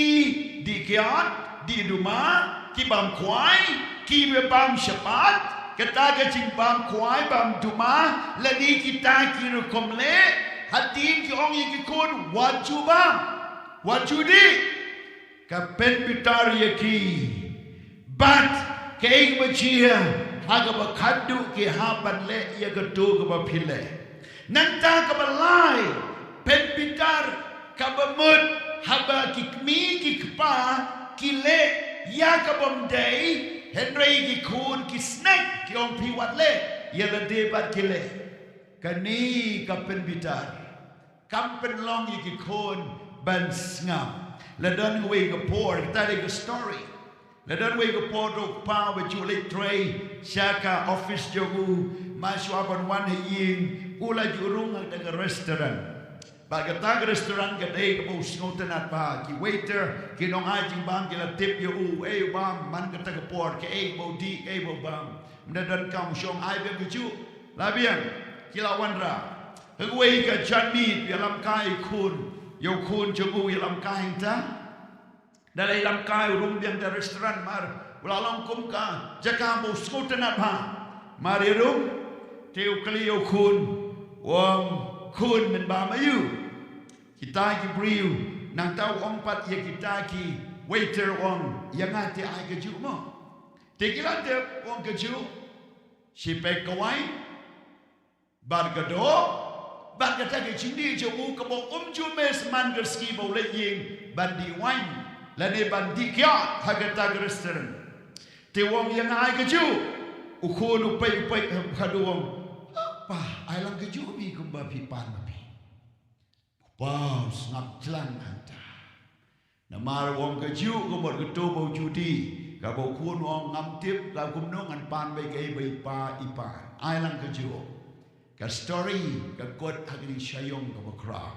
dih kiad, dih duma, ki bam khwai, ki bam shapat, kata ka jingbam khwai bam duma lane kita ki rukom leh, hadien ki ong ïa ki khun, wat ju bam. Wat ju dih, ka pynbitar ïa ki. Bad kaei ba jia, ha kaba khadduh ki hap ban leh ïa kato kaba phi leh. Nangta kaba lai, pynbitar, kaba mut, haba ki kmie ki kpa ki leh ïa kabym dei, hynrei ki khun ki sneng, ki ong phi wat leh, ïa lade bad ki leh. Kane ka pynbitar. Kam pynlong ïa ki khun ban sngap. La don wei ka por, kata dei ka story. La don wei ka por, u kpa uba ju leit trei sha ka office jong u, mynshuwa ban wan ha ïing, u la ju rung ha kata ka restaurant. Bad kata ka restaurant ka dei kaba u sngewtynnat bha, ki waiter ki nongai jingbam ki la tip ïa u, ei u bam, man kata ka por kaei ba u dih, kaei ba u bam. Ym da donkam u shong, ai biang kajuh. La biang, ki la wanrah. Hynrei ka janmiet, ïalam kai khun, ïa u khun jong u ïalam kai hangta. Da la ïalam kai u rung biang da restaurant mar, u la long kum ka jaka ba u sngewtynnat bha. Mar ïa rung, te u kylli ïa u khun, u ong khun, men bam aïu? Kita ki briew, nangta u ong pat ïa kita ki waiter u ong, ïa nga te ai kajuh mo. Te ki la tip, u ong kajuh, shi pek ka wine, bad ka doh, bad kata ka jingdih jong u kaba um ju mih man ka sngi ba u leit ïing ban dih wine, lane ban dih kiad ha kata ka restaurant. Te u ong ïa nga ai kajuh, u khun u peit u peit haduh u ong, pa, ai lang kajuh phi kumba phi pan ma phi. Kpa u sngap jlan hangta. Namar u ong kajuh ka mut kato ba u ju dih, kaba u khun u ong ngam tip, ka kumno ngan pan beit kaei ba i pa i pan. Ai lang kajuh. Ka story ka kut ha kane ka shyieng kaba khraw.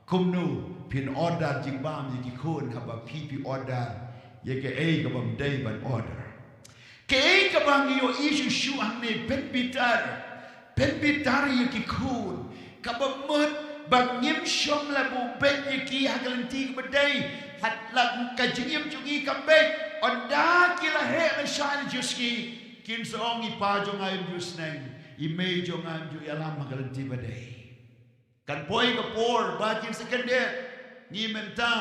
Kumno phin order jingbam ïa ki khun haba phi phi order ïa kaei kabym dei ban order. Kaei kaba ngi ïohi shuh shuh hangne, pynbitar. Pynbitar ïa ki khun. Kaba mut ba ngim shym la buh beit ïa ki ha ka lynti kaba dei. Hat la ka jingim jong ngi kam beit. Ynda ki la heh lashai la ju sngi, kin sa ong i pa jong nga im ju sneng, i mei jong nga im ju ïalam ha ka lynti ba dei. Kan poi ka por ba kin sa kyndit. Ngi mynta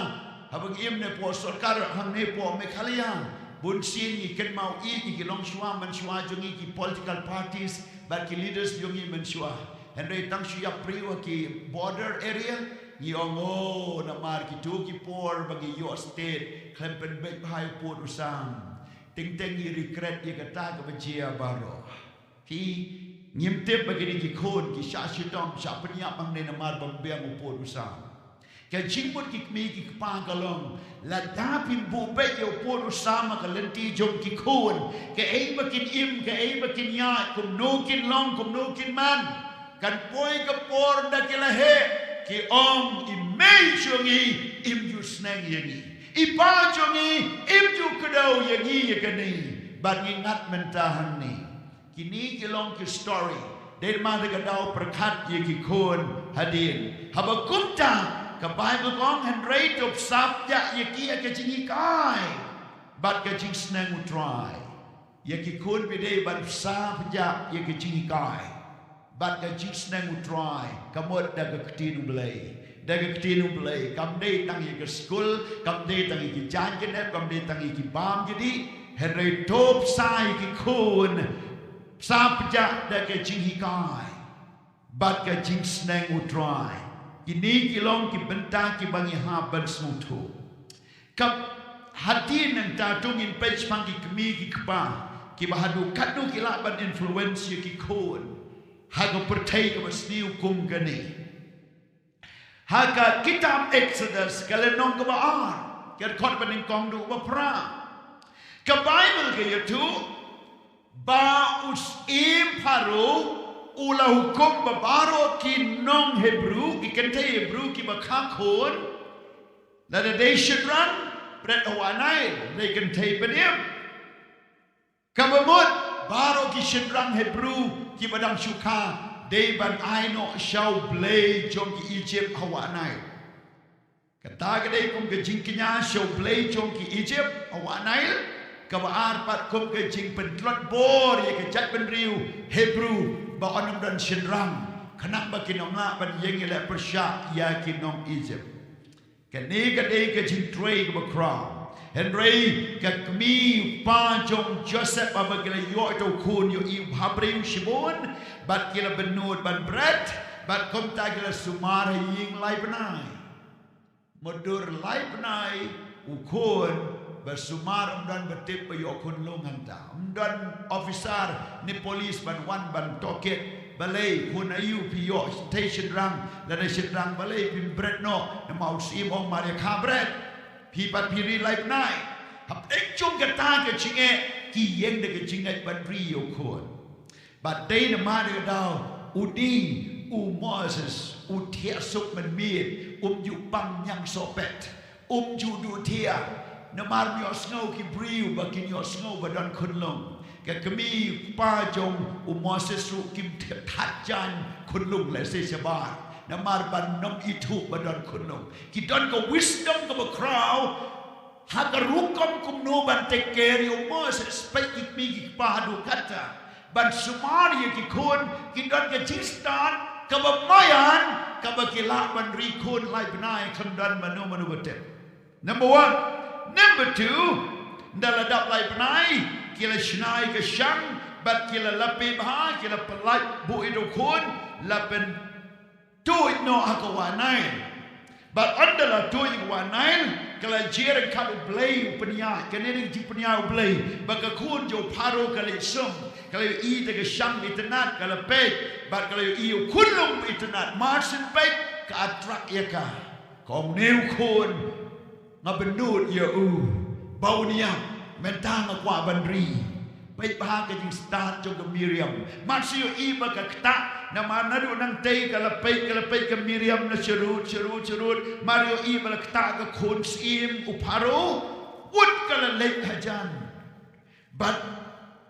haba ngi im ne poh sorkar hangne poh Meghalaya, bun sien ngi kynmaw ïa ki longshuwa manshuwa jong ngi, ki political parties bad ki leaders jong ngi manshuwa. Hynrei tang shu ïap briew ha ki border area, ngi ong, o, namar kito ki por ba ngi ïoh state khlem pynbeit bha ïa u pud u sam. Teng teng ngi regret ïa kata kaba jia baroh. Phi, ngim tip ba kine ki khun ki shah shitom shah pynïap hangne namar bym biang u pud u sam. Ka jingmut ki kmie ki kpa ka long, lada phim buh beit ïa u pud u sam ha ka lynti jong ki khun, kaei ba kin im, kaei ba kin ïaid, kumno kin long, kumno kin man. Kan poi ka por da ki la heh, ki ong, i mei jong ngi im ju sneng ïa ngi, i pa jong ngi im ju kdew ïa ngi ïa kane. Bad ngi ngat mynta hangne. Kine ki long ki story. Dei ma da ka daw pyrkhat ïa ki khun hadien. Haba kumta, ka Baibl ka ong, hynrei to bsa pjah ïa ki ha ka jinghikai bad ka jingsneng U Trai. Ïa ki khun phi dei ban bsa pjah ïa ka jinghikai bad ka jingsneng U Trai, ka mut da ka ktien U Blei. Da ka ktien U Blei, kam dei tang ïa ka skul, kam dei tang ïa ki jaiñ ki nep, kam dei tang ïa ki bam ki dih, hynrei to bsa ïa ki khun, bsa pjah da ka jinghikai bad ka jingsneng U Trai. Kine ki long ki bynta kiba ngi hap ban sngewthuh. Ka hadien nangta to ngin peit shaphang ki kmie ki kpa kiba haduh katno ki lah ban influence ïa ki khun ha ka pyrthei kaba sniew kum kane. Ha ka kitab Exodus, ka lynnong kaba ar, ka dkhot ba nyngkong haduh ba phra. Ka Baibl ka ïathuh ba u syiem Pharaoh u la hukum ba baroh ki nong Hebru, ki kynthei Hebru kiba kha khun, lada dei shynrang, pret ha Wah Nail, dei kynthei ban im. Kaba mut, baroh ki shynrang Hebru kiba dang shu kha, dei ban ai noh sha u blei jong ki Egypt ha Wah Nail. Kata ka dei kum ka jingkñia sha u blei jong ki Egypt ha Wah Nail, kaba ar pat kum ka jingpyntlot bor ïa ka jaitbynriew Hebru ba yn ym don shynrang, khnang ba kin ym lah ban ïeng ïaleh pyrshah ïa ki nong Egypt. Kane ka dei ka jingtrei kaba khraw. Hynrei ka kmie u kpa jong Joseph, haba ki la ïoh ïa uto u khun, ïohi u bhabriew shibun, bad ki la bynnud ban bret, bad kumta ki la sumar ha ïing lai bnai. Mutdur lai bnai u khun, ba sumar, ym don ba tip ba ïoh khunlung hangta. Ym don officer ne police ban wan ban tohkit. Balei, khun aïu phi ïoh, tei shynrang, lane shynrang, balei phim bret noh? Namar u syiem ong mar ïa ka bret. Phi pat phi ri lai bnai. Hapdeng jong kata ka jingeh, ki ïeng da ka jingngeit ban ri ïa u khun. Bad dei namar kata ka daw, u dei u Moses u thiah suk mynmiet, um ju pang ñiang sohpet, um ju duh thiah. Namar ym ïohsngew ki briew ba kin ïohsngew ba don khunlung. Ka kmie u kpa jong u Moses ruh kim thiah that jan khunlung lehse shabar. Namar ban ym ithuh ba don khunlung. Ki don ka wisdom kaba khraw ha ka rukom kumno ban take care ïa u Moses. Peit ki kmie ki kpa haduh katta ban sumar ïa ki khun, ki don ka jingstad kaba maïan, kaba ki lah ban ri khun lai bnai, khlem don mano mano ba tip. Number one. Number two, ynda la dap lai bnai, ki la shna ïa ka shang, bad ki la lape bha, ki la pyllait buh ïa u khun, la pyn tuid noh ha ka wah Nail. Bad ynda la tuid ha ka wah Nail, ka la jia ryngkat u blei u pynïaid, kane dei ka jingpynïaid u blei, ba ka khun jong u Pharaoh ka leit sum, ka la ïohi da ka shang itynnad, ka la peit, bad ka la ïohi u khunlung itynnad, mar syn peit ka attract ïa ka. Ka ong, une u khun nga bynnud ïa u ba un ïap, mynta nga kwah ban ri. Peit bha ka jingstad jong ka Miriam. Mar shu ïohi ba ka ktah, namar naduh nangtei ka la peit, ka la peit ka Miriam na sharud, sharud, sharud. Mar ïohi ba la ktah ka khun syiem u Pharaoh, wut ka la leit hajan. Bad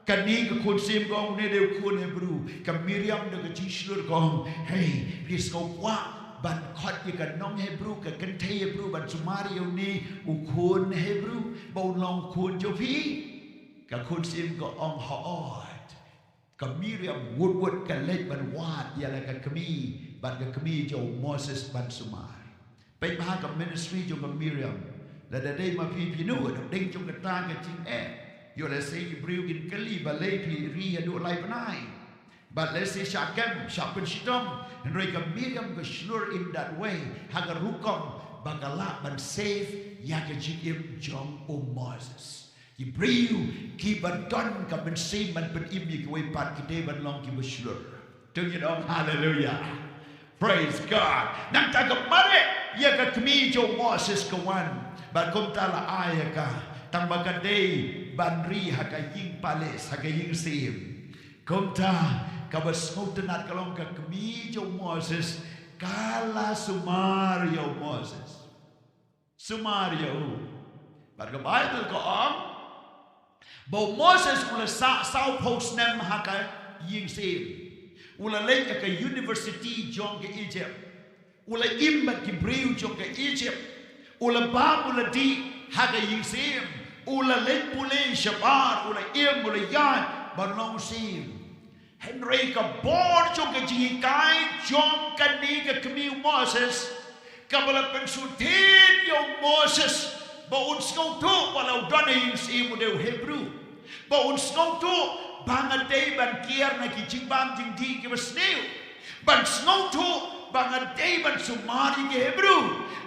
kane ka khun syiem ka ong, une dei u khun Hebru. Ka Miriam da ka jingshlur ka ong, hei, phi sngew kwah ban khot ïa ka nong Hebru, ka kynthei Hebru, ban sumar ïa une u khun Hebru ba un long u khun jong phi? Ka khun syiem ka ong, hooid. Ka Miriam wut wut ka leit ban wad ïa la ka kmie, bad ka kmie jong u Moses ban sumar. Peit bha ka ministry jong ka Miriam. Lada dei ma phi, phi nud, dang jong kata ka jingeh. Ïoh lehse ki briew kin kylli, balei phi ri haduh lai bnai? Bad lehse shah kem, shah pynshitom. Hynrei ka Miriam ka shlur in that way, ha ka rukom ba ka lah ban save ïa ka jingim jong u Moses. Ki briew kiba don ka mynsiem ban pynim ïa kiwei pat, ki dei ban long kiba shlur. To ngin ong haleluya. Praise God. Nangta ka mareh ïa ka kmie jong u Moses ka wan, bad kumta la ai ïa ka, tang ba ka dei ban ri ha ka ïing palace, ha ka ïing syiem. Kumta kaba sngewtynnat ka long, ka kmie jong u Moses ka la sumar ïa u Moses. Sumar ïa u. Bad ka Baibl ka ong ba u Moses u la sah sawphew snem ha ka ïing syiem. U la leit ha ka university jong ka Egypt. U la im bad ki briew jong ka Egypt. U la bam u la dih ha ka ïing syiem. U la leit pule shabar, u la im, u la ïaid ban long syiem. Hynrei ka bor jong ka jinghikai jong kane ka kmie u Moses, kaba la pynsuhthied ïa u Moses ba un sngewthuh ba la u don ha ïing syiem u dei u Hebru, ba un sngewthuh ba nga dei ban kiar na ki jingbam jingdih kiba sniew, ban sngewthuh ba nga dei ban sumar ïa ki Hebru,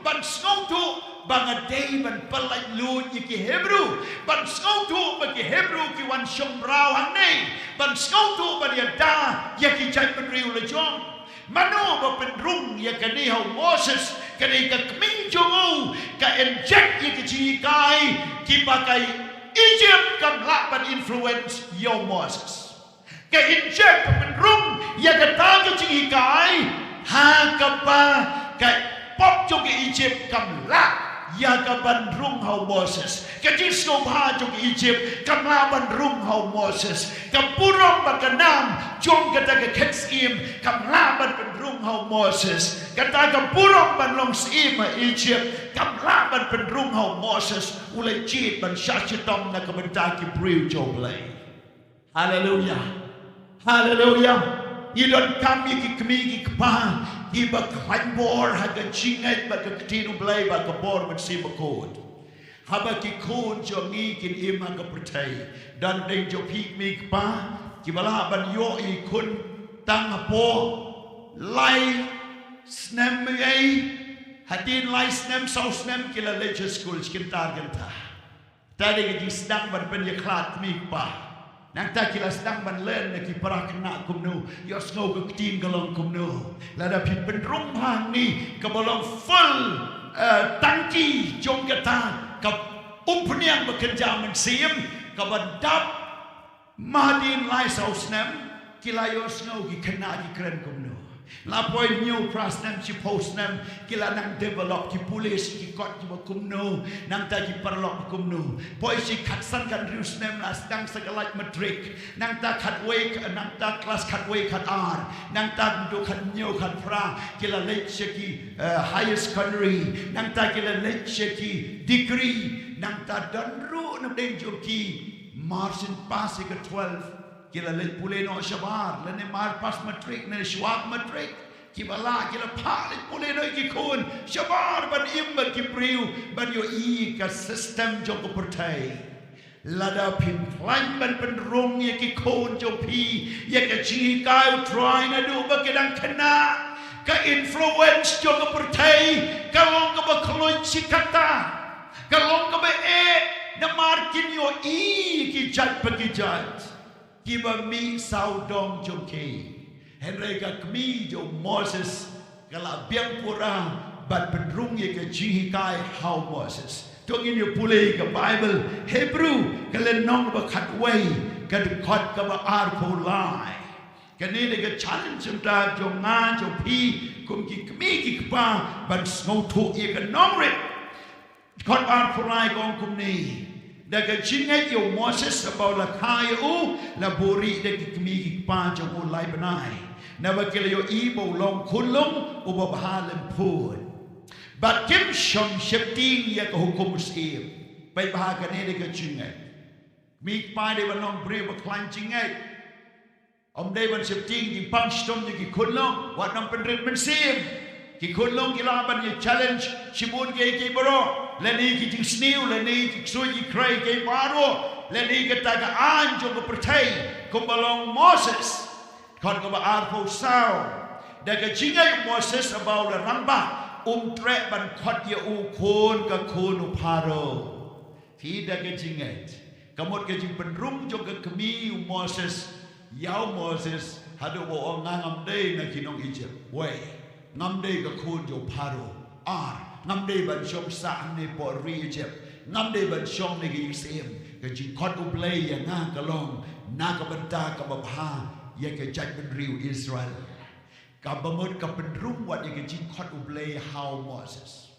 ban sngewthuh ba nga dei ban pyllait luid ïa ki Hebru, ban sngewthuh ba ki Hebru ki wan shong mraw hangne, ban sngewthuh ban ïada ïa ki jaitbynriew lajong. Mano ba pynrung ïa kane ha u Moses? Kane ka kmie jong u ka inject ïa ki jinghikai kiba ka Egypt kam lah ban influence ïa u Moses. Ka inject, ka pynrung ïa kata ka jinghikai ha kaba ka pop jong ka Egypt kam lah ïa ka ban rung ha u Moses. Ka jingsngewbha jong ka Egypt kam lah ban rung ha u Moses. Ka burom bad ka nam jong kata ka khet syiem kam lah ban pynrung ha u Moses. Kata ka burom ban long syiem ha Egypt kam lah ban pynrung ha u Moses. U la jied ban shah shitom na ka bynta ki briew jong U Blei. Haleluya. Haleluya. Ngi donkam ïa ki kmie ki kpa kiba khlaiñ bor ha ka jingngeit bad ka ktien U Blei bad ka bor Mynsiem Bakhuid. Haba ki khun jong ngi kin im ha ka pyrthei, don dei jong phi kmie kpa kiba lah ban ïoh ïa ki khun tang hapoh lai snem ei, hadien lai snem saw snem ki la leit sha skul shi kynta ar kynta. Te dei ka jingsdang ban pynïakhlad kmie kpa. Nangta ki la sdang ban len na ki para khynnah kumno, ïohsngew ka ktien ka long kumno. Lada phi pynrung bha hangne kaba long full, eh, tangki jong kata ka umphniang ba kynja mynsiem kaba dap, hadien lai saw snem ki la ïohsngew ki khynnah ki kren kumno. La poi hynñiew phra snem, shiphew snem, ki la nang develop, ki pule sha ki kot kiba kumno, nangta ki paralok ba kumno. Poi shi khatsan khathynriew snem la sdang sa ka lait matrik. Nangta khatwei, nangta klas khatwei khatar. Nangta kumto khathynñiew khatphra ki la leit sha ki, eh, higher secondary. Nangta ki la leit sha ki degree. Nangta don ruh na pdeng jong ki mar shen pass ïa ka twelve, ki la leit pule noh shabar, lane mar pass matrik, lane shuwa matrik. Kiba lah ki la phah leit pule noh ïa ki khun shabar ban im bad ki briew, ban ïohi ka system jong ka pyrthei. Lada phi khlaiñ ban pynrung ïa ki khun jong phi ïa ka jinghikai U Trai naduh ba ki dang khynnah, ka influence jong ka pyrthei ka long kaba khluit shi katta, ka long kaba eh, namar kin ïohi ki jait pa ki jait kiba mih sawdong jong ki. Hynrei ka kmie jong u Moses ka la biang pura ban pynrung ïa ka jinghikai ha u Moses. To ngin ïa pule ka Baibl Hebru ka lynnong ba khatwei, ka dkhot kaba arphew lai. Kane dei ka challenge jong nga jong phi kum ki kmie ki kpa ban sngewthuh ïa ka nongrim. Dkhot arphew lai ka ong kumne: Da ka jingngeit ïa u Moses haba u la kha ïa u, la buhrieh da ki kmie ki kpa jong u lai bnai, naba ki la ïohi ba u long khunlung uba bha lymphuh, bad kim shym sheptieng ïa ka hukum u syiem. Peit bha, kane dei ka jingngeit. Kmie kpa dei ban long briew ba khlaiñ jingngeit. Ym dei ban sheptieng jingpang shitom jong ki khunlung, wat nym pynrit mynsiem. Ki khunlung ki lah ban ïa challenge shibun kiei kiei baroh, lane ki jingsniew, lane ki ksuid ki khrei kiei baroh, lane kata ka aiñ jong ka pyrthei, kumba long Moses. Dkhot kaba arphew saw: Da ka jingngeit u Moses haba u la rangbah, um treh ban khot ïa u khun ka khun u Pharaoh. Phi, da ka jingngeit. Ka mut ka jingpynrung jong ka kmie u Moses ïa u Moses haduh ba u ong, nga ngam dei na ki nong Egypt. Wei, ngam dei ka khun jong u Pharaoh. Ar, ngam dei ban shong sah hangne hapoh ri Egypt. Ngam dei ban shong na ka ïing syiem. Ka jingkhot U Blei ïa nga ka long na ka bynta kaba bha ïa ka jaitbynriew Israel. Kaba mut ka pynrung wat ïa ka jingkhot U Blei ha u Moses.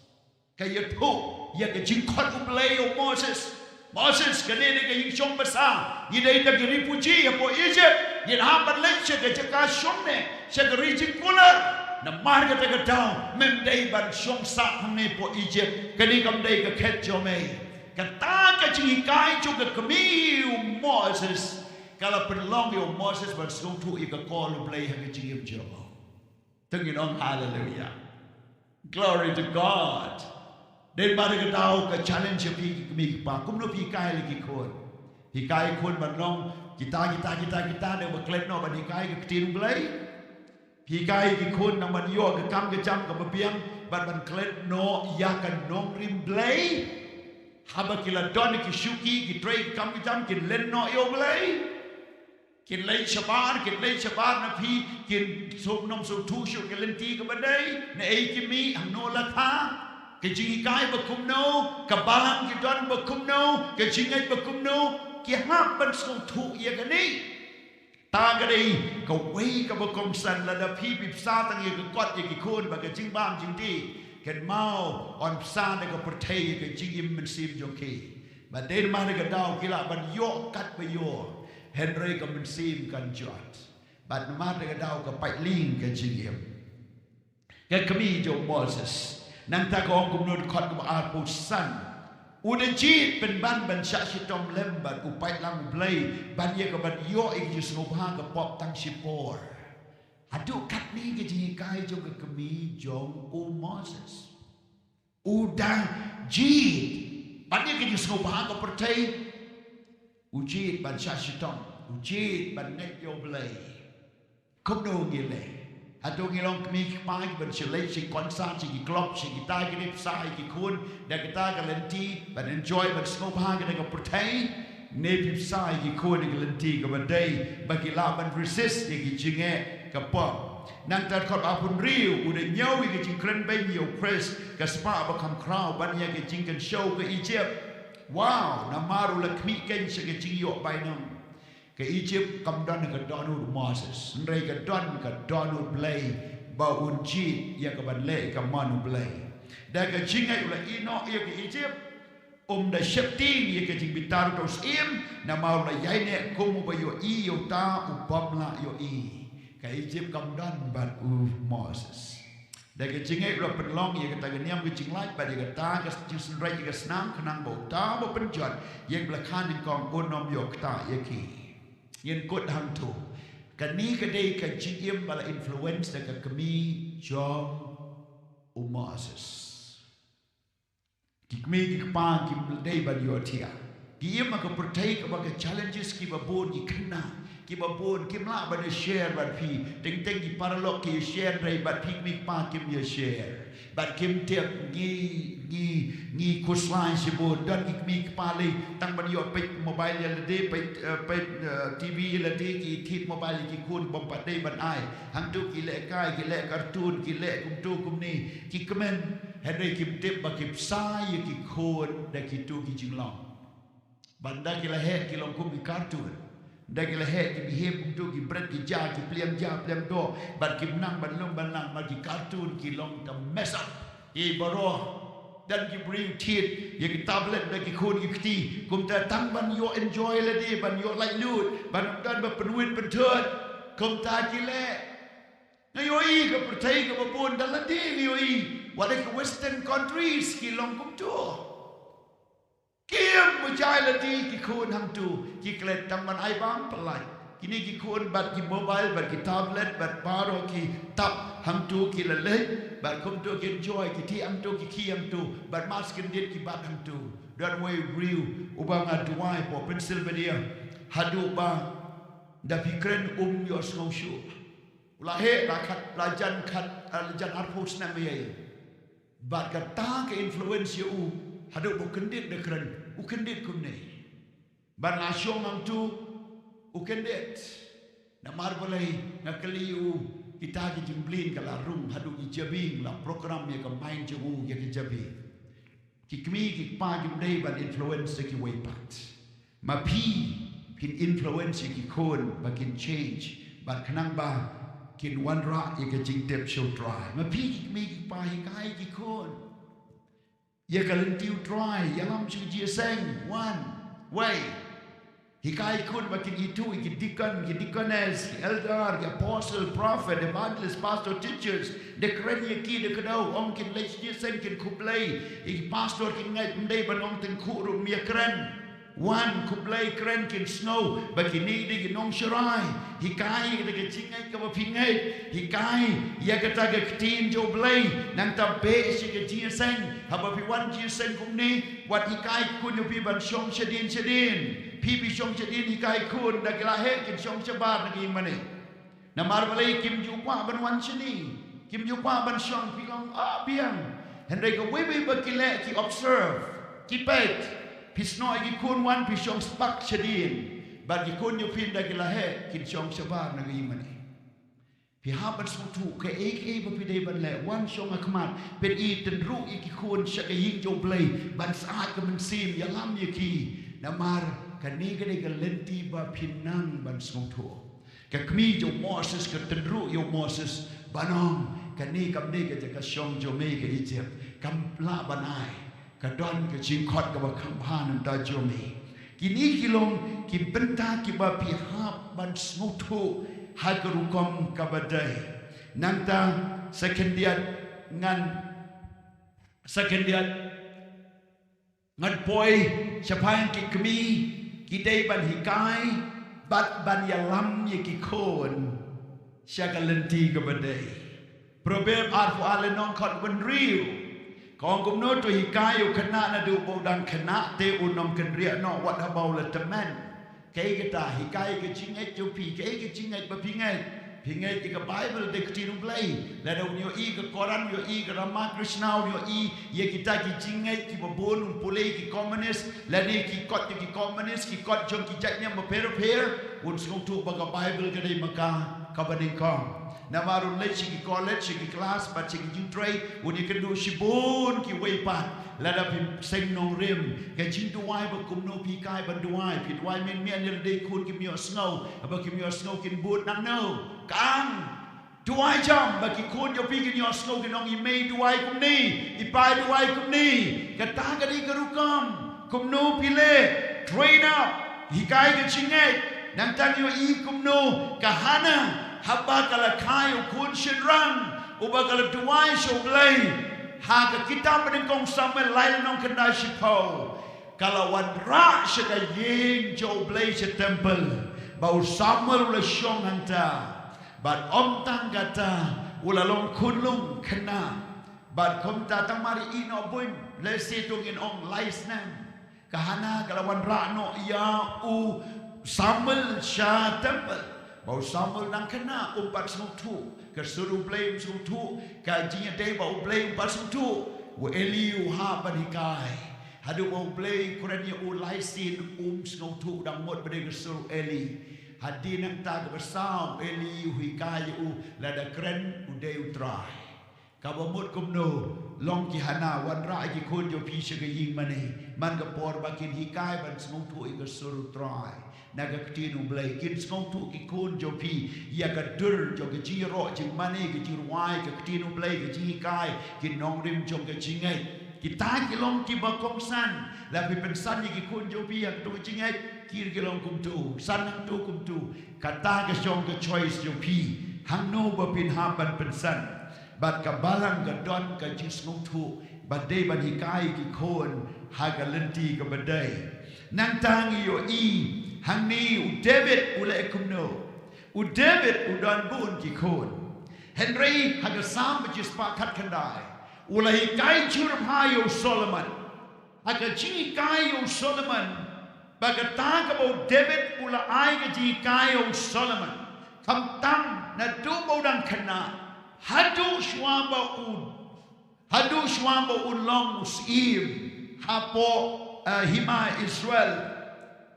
Ka ïathuh ïa ka jingkhot U Blei ïa u Moses. Moses, kane dei ka ïing shong basa, ngi dei tang ki refugee hapoh Egypt, ngin hap ban leit sha ka jaka shong ne sha ka ri jingkular. Namar kata ka daw mem dei ban shong sah hangne hapoh Egypt, kane kam dei ka khet jong me. Kata ka jinghikai jong ka kmie u Moses ka la pynlong ïa u Moses ban sngewthuh ïa ka call U Blei ha ka jingim jong u. To ngin ong hallelujah. Glory to God. Dei namar kata ka daw ka challenge ïa phi ki kmie ki kpa, kumno phi hikai ïa ki khun. Hikai khun ban long kita, kita, kita, kita, dei ba klet noh ban hikai ka ktien U Blei. Hikai ki khun nang ban ïoh ka kam ka jam kaba biang, bad ban klet noh ïa ka nongrim Blei. Haba ki la don ki shuki, ki trei ka kam ka jam, kin len noh ïa U Blei. Kin leit shabar, kin leit shabar na phi, kin sngewthuh shuh ka lynti kaba dei, naei ki mih, hangno la kha, ka jinghikai ba kumno, ka balang ki don ba kumno, ka jingngeit ba kumno, ki hap ban sngewthuh ïa kane. Ta ka dei kawei kaba kongsan, lada phi, phi bsa tang ïa ka kot ïa ki khun bad ka jingbam jingtih, kynmaw yn bsa da ka pyrthei ïa ka jingim mynsiem jong ki. Bad dei namar ka daw ki lah ban ïoh kat ba ïoh, hynrei ka mynsiem kan jot. Bad namar ka daw ka pait lieng ka jingim. Ka kmie jong u Moses. Nangta ka ong kumno, dkhot kaba arphew san: U da jied pynban ban shah shitom lem bad u pait lang U Blei ban ïa ka ban ïoh ïa ka jingsngewbha ka pop tang shipor. Haduh katne ka jinghikai jong ka kmie jong u Moses. U da jied. Ban ïa ka jingsngewbha ka pyrthei. U jied ban shah shitom. U jied ban ngeit ïa U Blei. Kumno ngi leh? Hato ngi long kmie ki kpa kiban shu leit sha ki concert, sha ki club, sha kita kita, pynbsa ïa ki khun da kita ka lynti ban enjoy, ban sngewbha kita ka pyrthei? Ne pynbsa ïa ki khun ïa ka lynti kaba dei ba ki lah ban resist ïa ki jingeh ka pop? Nangta dkhot ba hynriew, u da ñiew ïa ka jingkren beiñ ïa U Khrist, ka spah ba kham khraw ban ïa ka jingkynshew ka Ijipt. Wow, namar u la khmih keiñ sha ka jingïoh bainong. Ka Ijipt kam don ka dohnud Moses, hynrei ka don ka dohnud Blei ba un jied ïa ka ban leh ka mon U Blei. Da ka jingngeit u la ïeh noh ïa ka Ijipt. Um da sheptieng ïa ka jingbitar uta u syiem, namar u la ïaineh kum uba ïohi ïa uta u bym lah ïohi. Ka Ijipt kam don bad u Moses. Da ka jingngeit u la pynlong ïa kata ka niam ka jinglait bad ïa kata ka jingsynreit ïa ka snam, khnang ba uta uba pynjot ïa ka ba la kha nyngkong un ym ïoh ktah ïa ki. Ngin kut hangto. Kane ka dei ka jingim ba la influence da ka kmie jong u Moses. Ki kmie ki kpa kim dei ban ïohthiah. Ki im ha ka pyrthei kaba ka challenges kiba bun, ki khynnah kiba bun, kim lah ban ïa share bad phi. Teng teng ki paralok ki ïa share, hynrei bad phi kmie kpa kim ïa share. Bad kim tip. Ngi, ngi, ngi khuslai shibun. Don ki kmie ki kpa lei tang ban ïoh peit mobile ïa lade, peit, eh, peit, eh, T V ïa lade, ki thied mobile ïa ki khun, bym pat dei ban ai. Hangto ki leh kai, ki leh cartoon, ki leh kumto kumne. Ki kmen, hynrei kim tip ba ki bsa ïa ki khun da kito ki jinglong. Bad ynda ki la heh ki long kum ki cartoon. Ynda ki la heh ki behave kumto, ki bret, ki ja, ki pliang ja pliang doh. Bad kim nang ban lum ban lang, bad ki cartoon ki long ka mess up. Ïa baroh. Don ki briew thied ïa ki tablet da ki khun ki kti. Kumta tang ban ïoh enjoy lade, ban ïoh laitluid, ban don ba pynwit pynthut. Kumta ki leh. Nga ïohi ka pyrthei kaba bun da lade nga ïohi. Wat ha ka western countries ki long kumto. Kim ym jai lade ki khun hangto, ki klet tang ban ai bam pyllait. Kine ki khun bad ki mobile, bad ki tablet, bad baroh ki tap hangto ki la leit, bad kumto ki enjoy, ki thied hangto, ki khie hangto, bad mas kyndit ki bat hangto. Don uwei u briew uba nga duwai hapoh Pennsylvania, haduh ba da phi kren um ïohsngew shuh. U la heh la khat, la jan khat, eh, la jan arphew snem ïa. Bad kata ka influence ïa u, haduh ba u kyndit da kren, u kyndit kumne. Bad la shong hangto, u kyndit. Namar balei? Nga kylli ïa u, kita ki jingbieit ka la rung haduh ki jabieng, la program ïa ka mind jong u ïa ki jabieng. Ki kmie ki kpa kim dei ban influence da kiwei pat. Ma phi, phin influence ïa ki khun ba kin change, bad khnang ba kin wanrah ïa ka jingtip sha U Trai. Ma phi ki kmie ki kpa, hikai ki khun ïa ka lynti U Trai, ïalam sha ka jingïaseng, wan, wei. Hikai ki khun ba kin ithuh ïa ki deacon, ki deaconess, ki elder, ki apostle, prophet, evangelist, pastor, teachers. Da kren ïa ki da kdew, ong kin leit sha ka jingïaseng, kin khublei ïa ki pastor, kin ngeit, ym dei ban ong tyngkhuh ruh, ym ïa kren. Wan, khublei, kren, kin sngew ba kine ki dei ki nongsharai. Hikai ïa kata ka jingngeit kaba phi ngeit. Hikai ïa kata ka ktien jong U Blei. Nangta beh sha ka jingïaseng. Haba phi wan jingïaseng kumne, wat hikai khun jong phi ban shong shadien shadien. Phi, phi shong shadien, hikai khun, da ki la heh kin shong shabar na ka ïingmane. Namar balei? Kim ju kwah ban wan shane, kim ju kwah ban shong, phi long, ah, biang. Hynrei kawei kawei ba ki leh, ki observe, ki peit. Phi snoh ïa ki khun wan, phi shong spak shadien. Bad ki khun jong phi ynda ki la heh, kin shong shabar na ka ïingmane. Phi hap ban sngewthuh kaei kaei ba phi dei ban leh, wan shong ha khmat, peit, i tynruh ïa ki khun sha ka ïing jong U Blei, ban sah ka mynsiem, ïalam ïa ki. Namar kane ka dei ka lynti ba phin nang ban sngewthuh. Ka kmie jong u Moses ka tynruh ïa u Moses ban ong, kane kam dei ka jaka shong jong me ka Ijipt, kam lah ban ai, ka don ka jingkhot kaba kham bha na bynta jong me. Kine ki long ki bynta kiba phi hap ban sngewthuh ha ka rukom kaba dei. Nangta sa khyndiat ngan, sa khyndiat ngan poi shaphang ki kmie, ki dei ban hikai bad ban ïalam ïa ki khun. sha ka lynti kaba dei. Proverb arphew ar lynnong khat kaba hynriew ka ong kumno, to hikai ïa u khynnah naduh ba u dang khynnah te un ym kynriah noh wat haba u la tymmen. Kaei kata? Hikai ïa ka jingngeit jong phi. Kaei ka jingngeit ba phi ngeit? Phi ngeit ïa ka Baibl, da ka ktien U Blei? Lada un ïohi ka koran, un ïohi ka Ramakrishna, un ïohi ïa kita ki jingngeit kiba bun, un pule ki komunis lane ki kot jong ki komunis, ki kot jong ki jait niam bapher bapher, un sngewthuh ba ka Baibl ka dei ma ka kaba nyngkong. Namar un leit sha ki college, sha ki klas bad sha ki jingtrei, un ïakynduh shibun kiwei pat. Lada phi seng nongrim, ka jingduwai ba kumno phi hikai ban duwai? Phi duwai mynmiet ïa lade khun kim ïohsngew, haba kim ïohsngew kin bud nangno? Kang, duwai jam ba ki khun jong phi kin ïohsngew, kin ong, i mei duwai kumne, i pa duwai kumne. Kata ka dei ka rukom. Kumno phi leh? Train up, hikai ka jingngeit. Nangta ïohi kumno ka Hana, haba ka la kha ïa u khun shynrang uba ka la duwai sha U Blei, ha ka kitab banyngkong Samuel lai lynnong khyndai shiphew, ka la wanrah sha ka ïing jong U Blei, sha temple, ba u Samuel u la shong hangta. Bad ym tang kata, u la long khunlung khynnah. Bad kumta, tang mar ïehnoh buiñ, lehse to ngin ong lai snem, ka Hana ka la wanrah noh ïa u Samuel sha temple. Ba u Samuel dang khynnah, um pat sngewthuh ka sur U Blei, um sngewthuh ka jingïadei bad U Blei, um pat sngewthuh. U Eli u hap ban hikai. Haduh ba U Blei u kren ïa u lai sien, um sngewthuh, u dang mut ba dei ka sur U Eli. Hadien nangta kaba saw, u Eli u hikai ïa u, lada kren u dei U Trai. Kaba mut kumno, long ki Hana, wanrah ïa ki khun jong phi sha ka ïing mane, man ka por ba kin hikai ban sngewthuh ïa ka sur U Trai. Na ka ktien U Blei, kin sngewthuh ki khun jong phi ïa ka dur jong ka jingïaroh jingmane, ka jingrwai ka ktien U Blei, ka jinghikai ki nongrim jong ka jingngeit. Kita ki long kiba kongsan. Lada phi pynsan ïa ki khun jong phi ha kato ka jingngeit, kir ki long kumto, san hangto kumto. Kata ka shong ka choice jong phi, hangno ba phin hap ban pynsan. Bad ka Balang ka don ka jingsngewthuh ba dei ban hikai ki khun ha ka lynti kaba dei. Nangta ngi ïohi hangne u David u leh kumno. U David u don bun ki khun. Hynrei ha ka Salm ba shispah khatkhyndai, u la hikai jur bha ïa u Solomon. Ha ka jinghikai ïa u Solomon, ba kata kaba u David u la ai ka jinghikai ïa u Solomon, khamtam naduh ba u dang khynnah, haduh shuwa ba u, haduh shuwa ba un long u syiem hapoh, eh, hima Israel.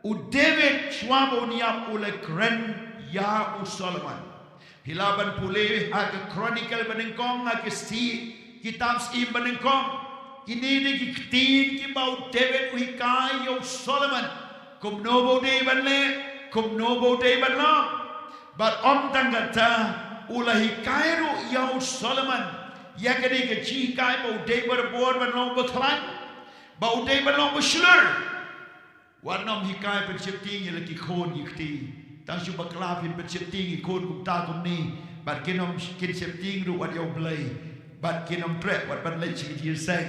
U David shuwa ba un ïap u la kren ïa u Solomon. Phi lah ban pule ha ka Chronicle banyngkong, ha ka Shi, kitab Syiem banyngkong. Kine dei ki ktien kiba u David u hikai ïa u Solomon. Kumno ba u dei ban leh, kumno ba u dei ban long. Bad ym tang kata, u la hikai ruh ïa u Solomon ïa kane ka jinghikai ba u dei barabor ban long bakhlaiñ, ba u dei ban long bashlur. Wat nym hikai pynsheptieng ïa la ki khun ki kti. Tang shu bakla phin pynsheptieng ïa ki khun kumta kumne, bad kin nym, kin sheptieng ruh wat ïa U Blei, bad kin nym treh wat ban leit sha ka jingïaseng.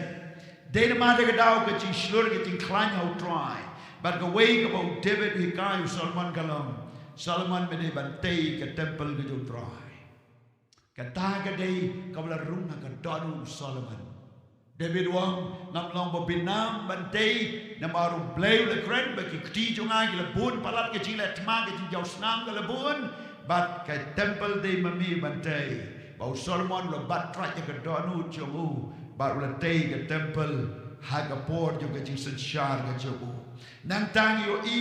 Dei namar da ka daw ka jingshlur ka jingkhlaiñ ha U Trai. Bad kawei kaba u David u hikai ïa u Solomon ka long, Solomon, me dei ban tei ka temple ka jong U Trai. Kata ka dei kaba la rung ha ka dohnud u Solomon. David u ong, ngam long ba bynam ban tei, namar U Blei u la kren ba ki kti jong nga ki la bun palat, ka jingleh thma, ka jingjaw snam ka la bun, bad ka temple dei ma me ban tei. Ba u Solomon u la bat trai ïa ka dohnud jong u, bad u la tei ka temple ha ka por jong ka jingsynshar ka jong u. Nangta ngi ïohi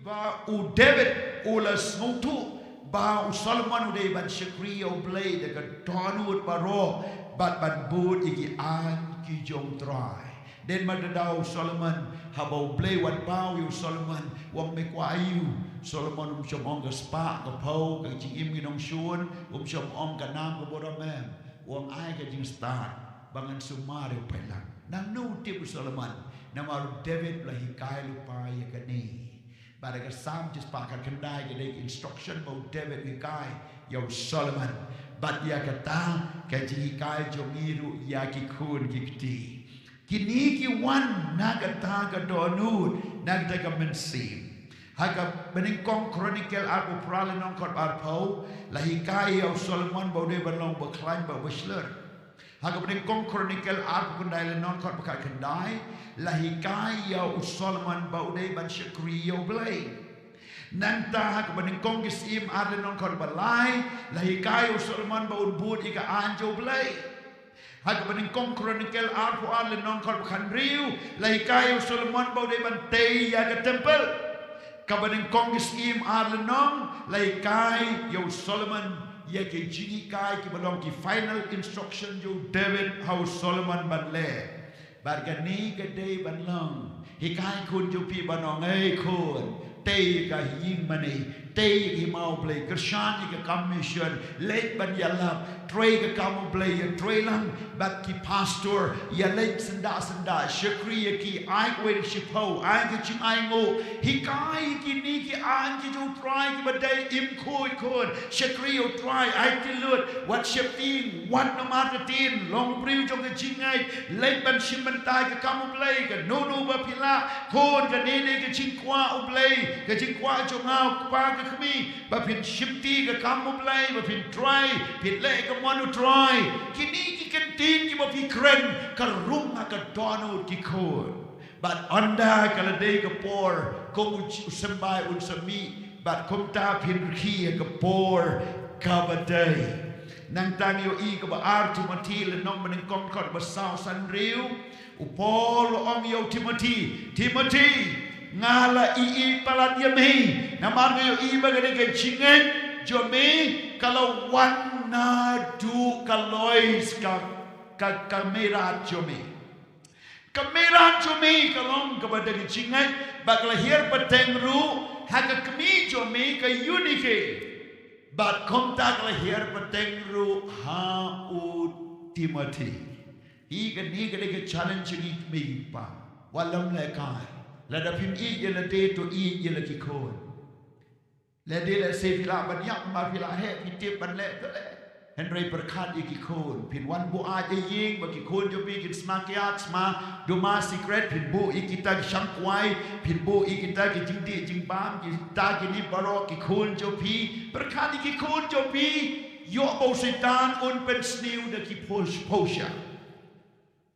ba u David u la sngewthuh ba u Solomon u dei ban shakri ïa U Blei da ka dohnud baroh bad ban bud ïa ki aiñ ki jong U Trai. Dei namar da daw u Solomon, haba U Blei u wan baw ïa u Solomon, u ong, me kwah aïu? Solomon um shym ong ka spah ka phew, ka jingim ki nongshun, um shym ong ka nam ka burom, em. U ong, ai ka jingstad ba ngan sumar ïa u paidlang. Nangno u tip u Solomon? Namar u David u la hikai lypa ïa kane. Bad ha ka Salm shispah khatkhyndai ka dei ka instruction ba u David u hikai ïa u Solomon. Bad ïa kata ka jinghikai jong ngi ruh ïa ki khun ki kti. Kine ki wan na kata ka dohnud, na kata ka mynsiem. Ha kaba nyngkong Chronicle arphew phra lynnong khatphra, la hikai ïa u Solomon ba u dei ban long ba khlaiñ bad ba shlur. Ha kaba nyngkong Chronicle arphew khyndai lynnong khatphra khyndai, la hikai ïa u Solomon ba u dei ban shakri ïa u Blei. Nangta ha kaba nyngkong Ki Syiem ar lynnong khatphra lai, la hikai ïa u Solomon ba un bud ïa ka aiñ jong u Blei. Ha kaba nyngkong Chronicle arphew ar lynnong khatphra hynriew, la hikai ïa u Solomon ba u dei ban tei ïa ka temple. Kaba nyngkong Ki Syiem ar lynnong, la hikai ïa u Solomon ïa ki jinghikai kiba long ki final instruction jong u David ha u Solomon ban leh. Bad kane ka dei ban long, hikai khun jong phi ban ong, ei khun, tei ïa ka ïing mane, tei ïa ka hima u Blei, kyrshan ïa ka kam mission, leit ban ïalap, trei ka kam u Blei, ïa trei lang bad ki pastor, ïa leit syndah syndah, shakri ïa ki, ai kawei ka shiphew, ai ka jingainguh, hikai ïa kine ki aiñ ki jong u Trai kiba dei im khuid khun, shakri ïa u Trai, aiti lut, wat sheptieng, wat namar ka ktien, long briew jong ka jingngeit, leit ban shim bynta ïa ka kam u Blei, kano kano ba phi lah, khun kane dei ka jingkwah u Blei, ka jingkwah jong nga u kpa ka kmie, ba phin sheptieng ïa ka kam u Blei, ba phin trei, phin leh ïa ka mon u Trai. Kine ki kyntien kiba phi kren, ka rung ha ka dohnud ki khun. Bad ynda ka la dei ka por, kum u j-, u symbai un sa mih, bad kumta phin rkhie ïa ka por kaba dei. Nangta ngi ïohi kaba ar Timothi lynnong ba nyngkong khatphra saw san hynriew, u Paul u ong ïa u Timothi, Timothi, nga la ïeit palat ïa me, namar nga ïohi ba kane ka jingngeit jong me ka la wan naduh ka Lois ka, ka, ka meirat jong me. Ka meirat jong me ka long kaba da ka jingngeit, bad ka la hiar pateng ruh ha ka kmie jong me ka Eunike. Bad kumta ka la hiar pateng ruh ha u Timothi. Hi kane ka dei ka challenge jong ngi kmie kpa. Wat lum lehkai. Lada phim ïeit ïa lade to ïeit ïa la ki khun. Lehse lehse phi lah ban ïap, namar phi la heh, phi tip ban leh to leh. Hynrei pyrkhat ïa ki khun, phin wan buaid ïa ïing, ba ki khun jong phi kin sma kiad, sma duma, sikret, phin buh ïa kita ki shangkwai, phin buh ïa kita ki jingdih jingbam, kita kine baroh ki khun jong phi, pyrkhat ïa ki khun jong phi, ïoh ba u Soitan un pynsniew da ki pos-, posha.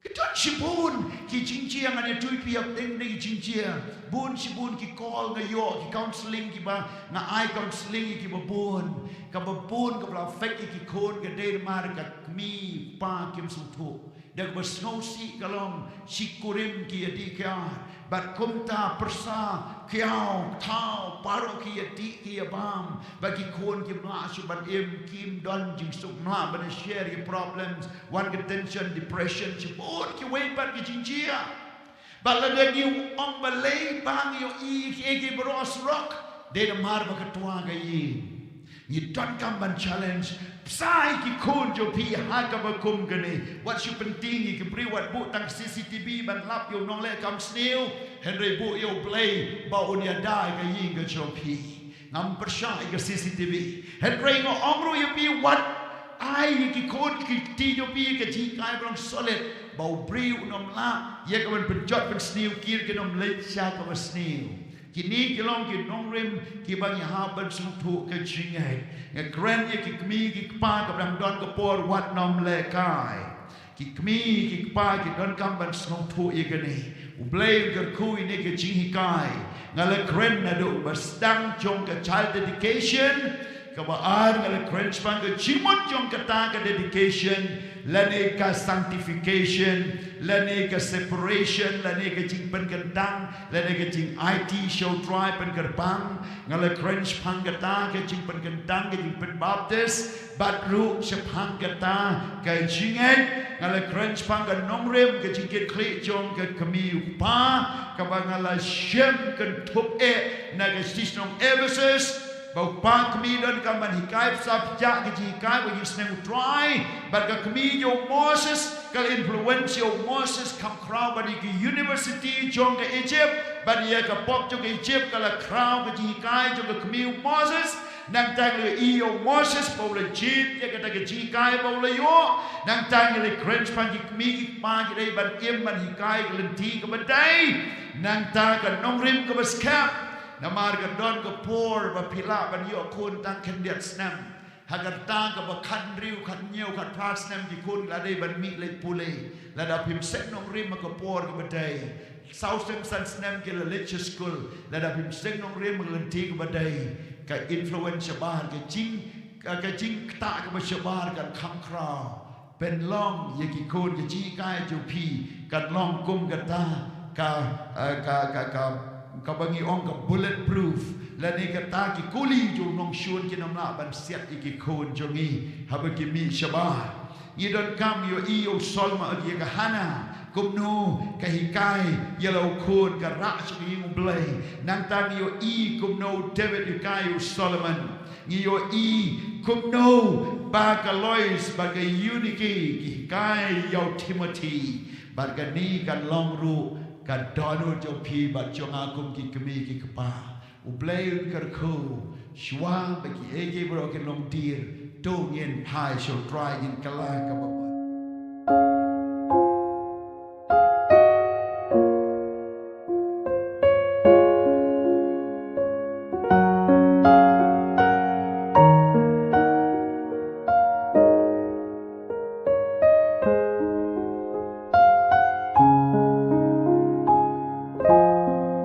Ki don shibun ki jingjia, ngan ïathuh ïa phi hapdeng ki jingjia. Bun shibun ki call nga ïoh, ki counselling kiba, nga ai counselling ïa kiba bun. Kaba bun kaba la affect ïa ki khun ka dei namar ka kmie kpa kim sngewthuh. Da kaba sngewsih ka long shi kurim ki ïadih ki ar. Bad kumta pyrsa, khiaw, thaw, baroh ki ïadih ki ïabam. Bad ki khun kim lah shuh ban im, kim don jingsuk, mlah ban share ki problems, wan ka tension, depression, shibun kiwei pat ki jingjia. Bad lada ngi ong balei ba ngi ïohi kiei kiei baroh surok, dei namar ba ka twa ka ïing. Ngi donkam ban challenge, pyrsa ïa ki khun jong phi ha kaba kum kane. Wat shu pyntieng ïa ki briew, wat buh tang C C T V ban lap ïa u nongleh kam sniew, hynrei buh ïa u Blei ba un ïada ïa ka ïing ka jong phi. Ngam pyrshah ïa ka C C T V. Hynrei nga ong ruh ïa phi, wat ai ïa ki khun ki kti jong phi ïa ka jinghikai ba long solid, ba u briew un ym lah ïa ka ban pynjot pynsniew, kir kin ym leit sha kaba sniew. Kine ki long ki nongrim kiba ngi hap ban sngewthuh ka jingngeit. Nga kren ïa ki kmie ki kpa kaba dang don ka por, wat nym lehkai. Ki kmie ki kpa ki donkam ban sngewthuh ïa kane. U Blei u kyrkhu ïa kane ka jinghikai. Nga la kren naduh ba sdang jong ka child dedication. Kaba ar, nga la kren shaphang ka jingmut jong kata ka dedication, lane ka sanctification, lane ka separation, lane ka jingpynkyntang, lane ka jingaiti sha u Trai pynkyrpang. Nga la kren shaphang kata ka jingpynkyntang, ka jingpynbaptis, bad ruh shaphang kata ka jingngeit. Nga la kren shaphang ka nongrim, ka jingkitkhlieh jong ka kmie u kpa, kaba nga la shem kynthup eh na ka shnong Ephesus, ba u kpa kmie donkam ban hikai pyrsa pyrshah ka jinghikai ba ïohsneng u Trai. Bad ka kmie jong u Moses ka la influence ïa u Moses kham khraw ban ïa ka university jong ka Egypt, bad ïa ka pop jong ka Egypt ka la khraw ka jinghikai jong ka kmie u Moses. Nangta ngi ïohi ïa u Moses ba u la jied ïa kata ka jinghikai ba u la ïoh. Nangta ngi la kren shaphang ki kmie ki kpa ki dei ban im ban hikai ka lynti kaba dei. Nangta ka nongrim kaba skhem, Namar ka don ka por ba phi lah ban ïoh khun tang khyndiat snem. Ha ka rta kaba khathynriew, khathynñiew, khatphra snem ki khun la dei ban mih leit pule. Lada phim seng nongrim ha ka por kaba dei, saw snem san snem ki la leit sha skul. Lada phim seng nongrim ha ka lynti kaba dei, ka influence shabar, ka jing, ka, ka jingktah kaba shabar kan kham khraw. Pynlong ïa ki khun, ka jinghikai jong phi kan long kum kata ka, eh, ka, ka, ka, kaba ngi ong ka bulletproof. Lane kata ki kuli jong nongshun kin ym lah ban siat ïa ki khun jong ngi haba ki mih shabar. Ngi donkam ïohi ïa u Solomon, ïa ka Hannah, kumno ka hikai ïa la u khun ka rah sha ka ïing U Blei. Nangta ngi ïohi kumno u David hikai ïa u Solomon. Ngi ïohi kumno ba ka Lois bad ka Eunike ki hikai ïa u Timothy. Bad kane kan long ruh ka dohnud jong phi bad jong nga kum ki kmie ki kpa. U Blei un kyrkhu shuwa ba kiei kiei baroh kin long dier. To ngin phai sha U Trai, ngin kylla kaba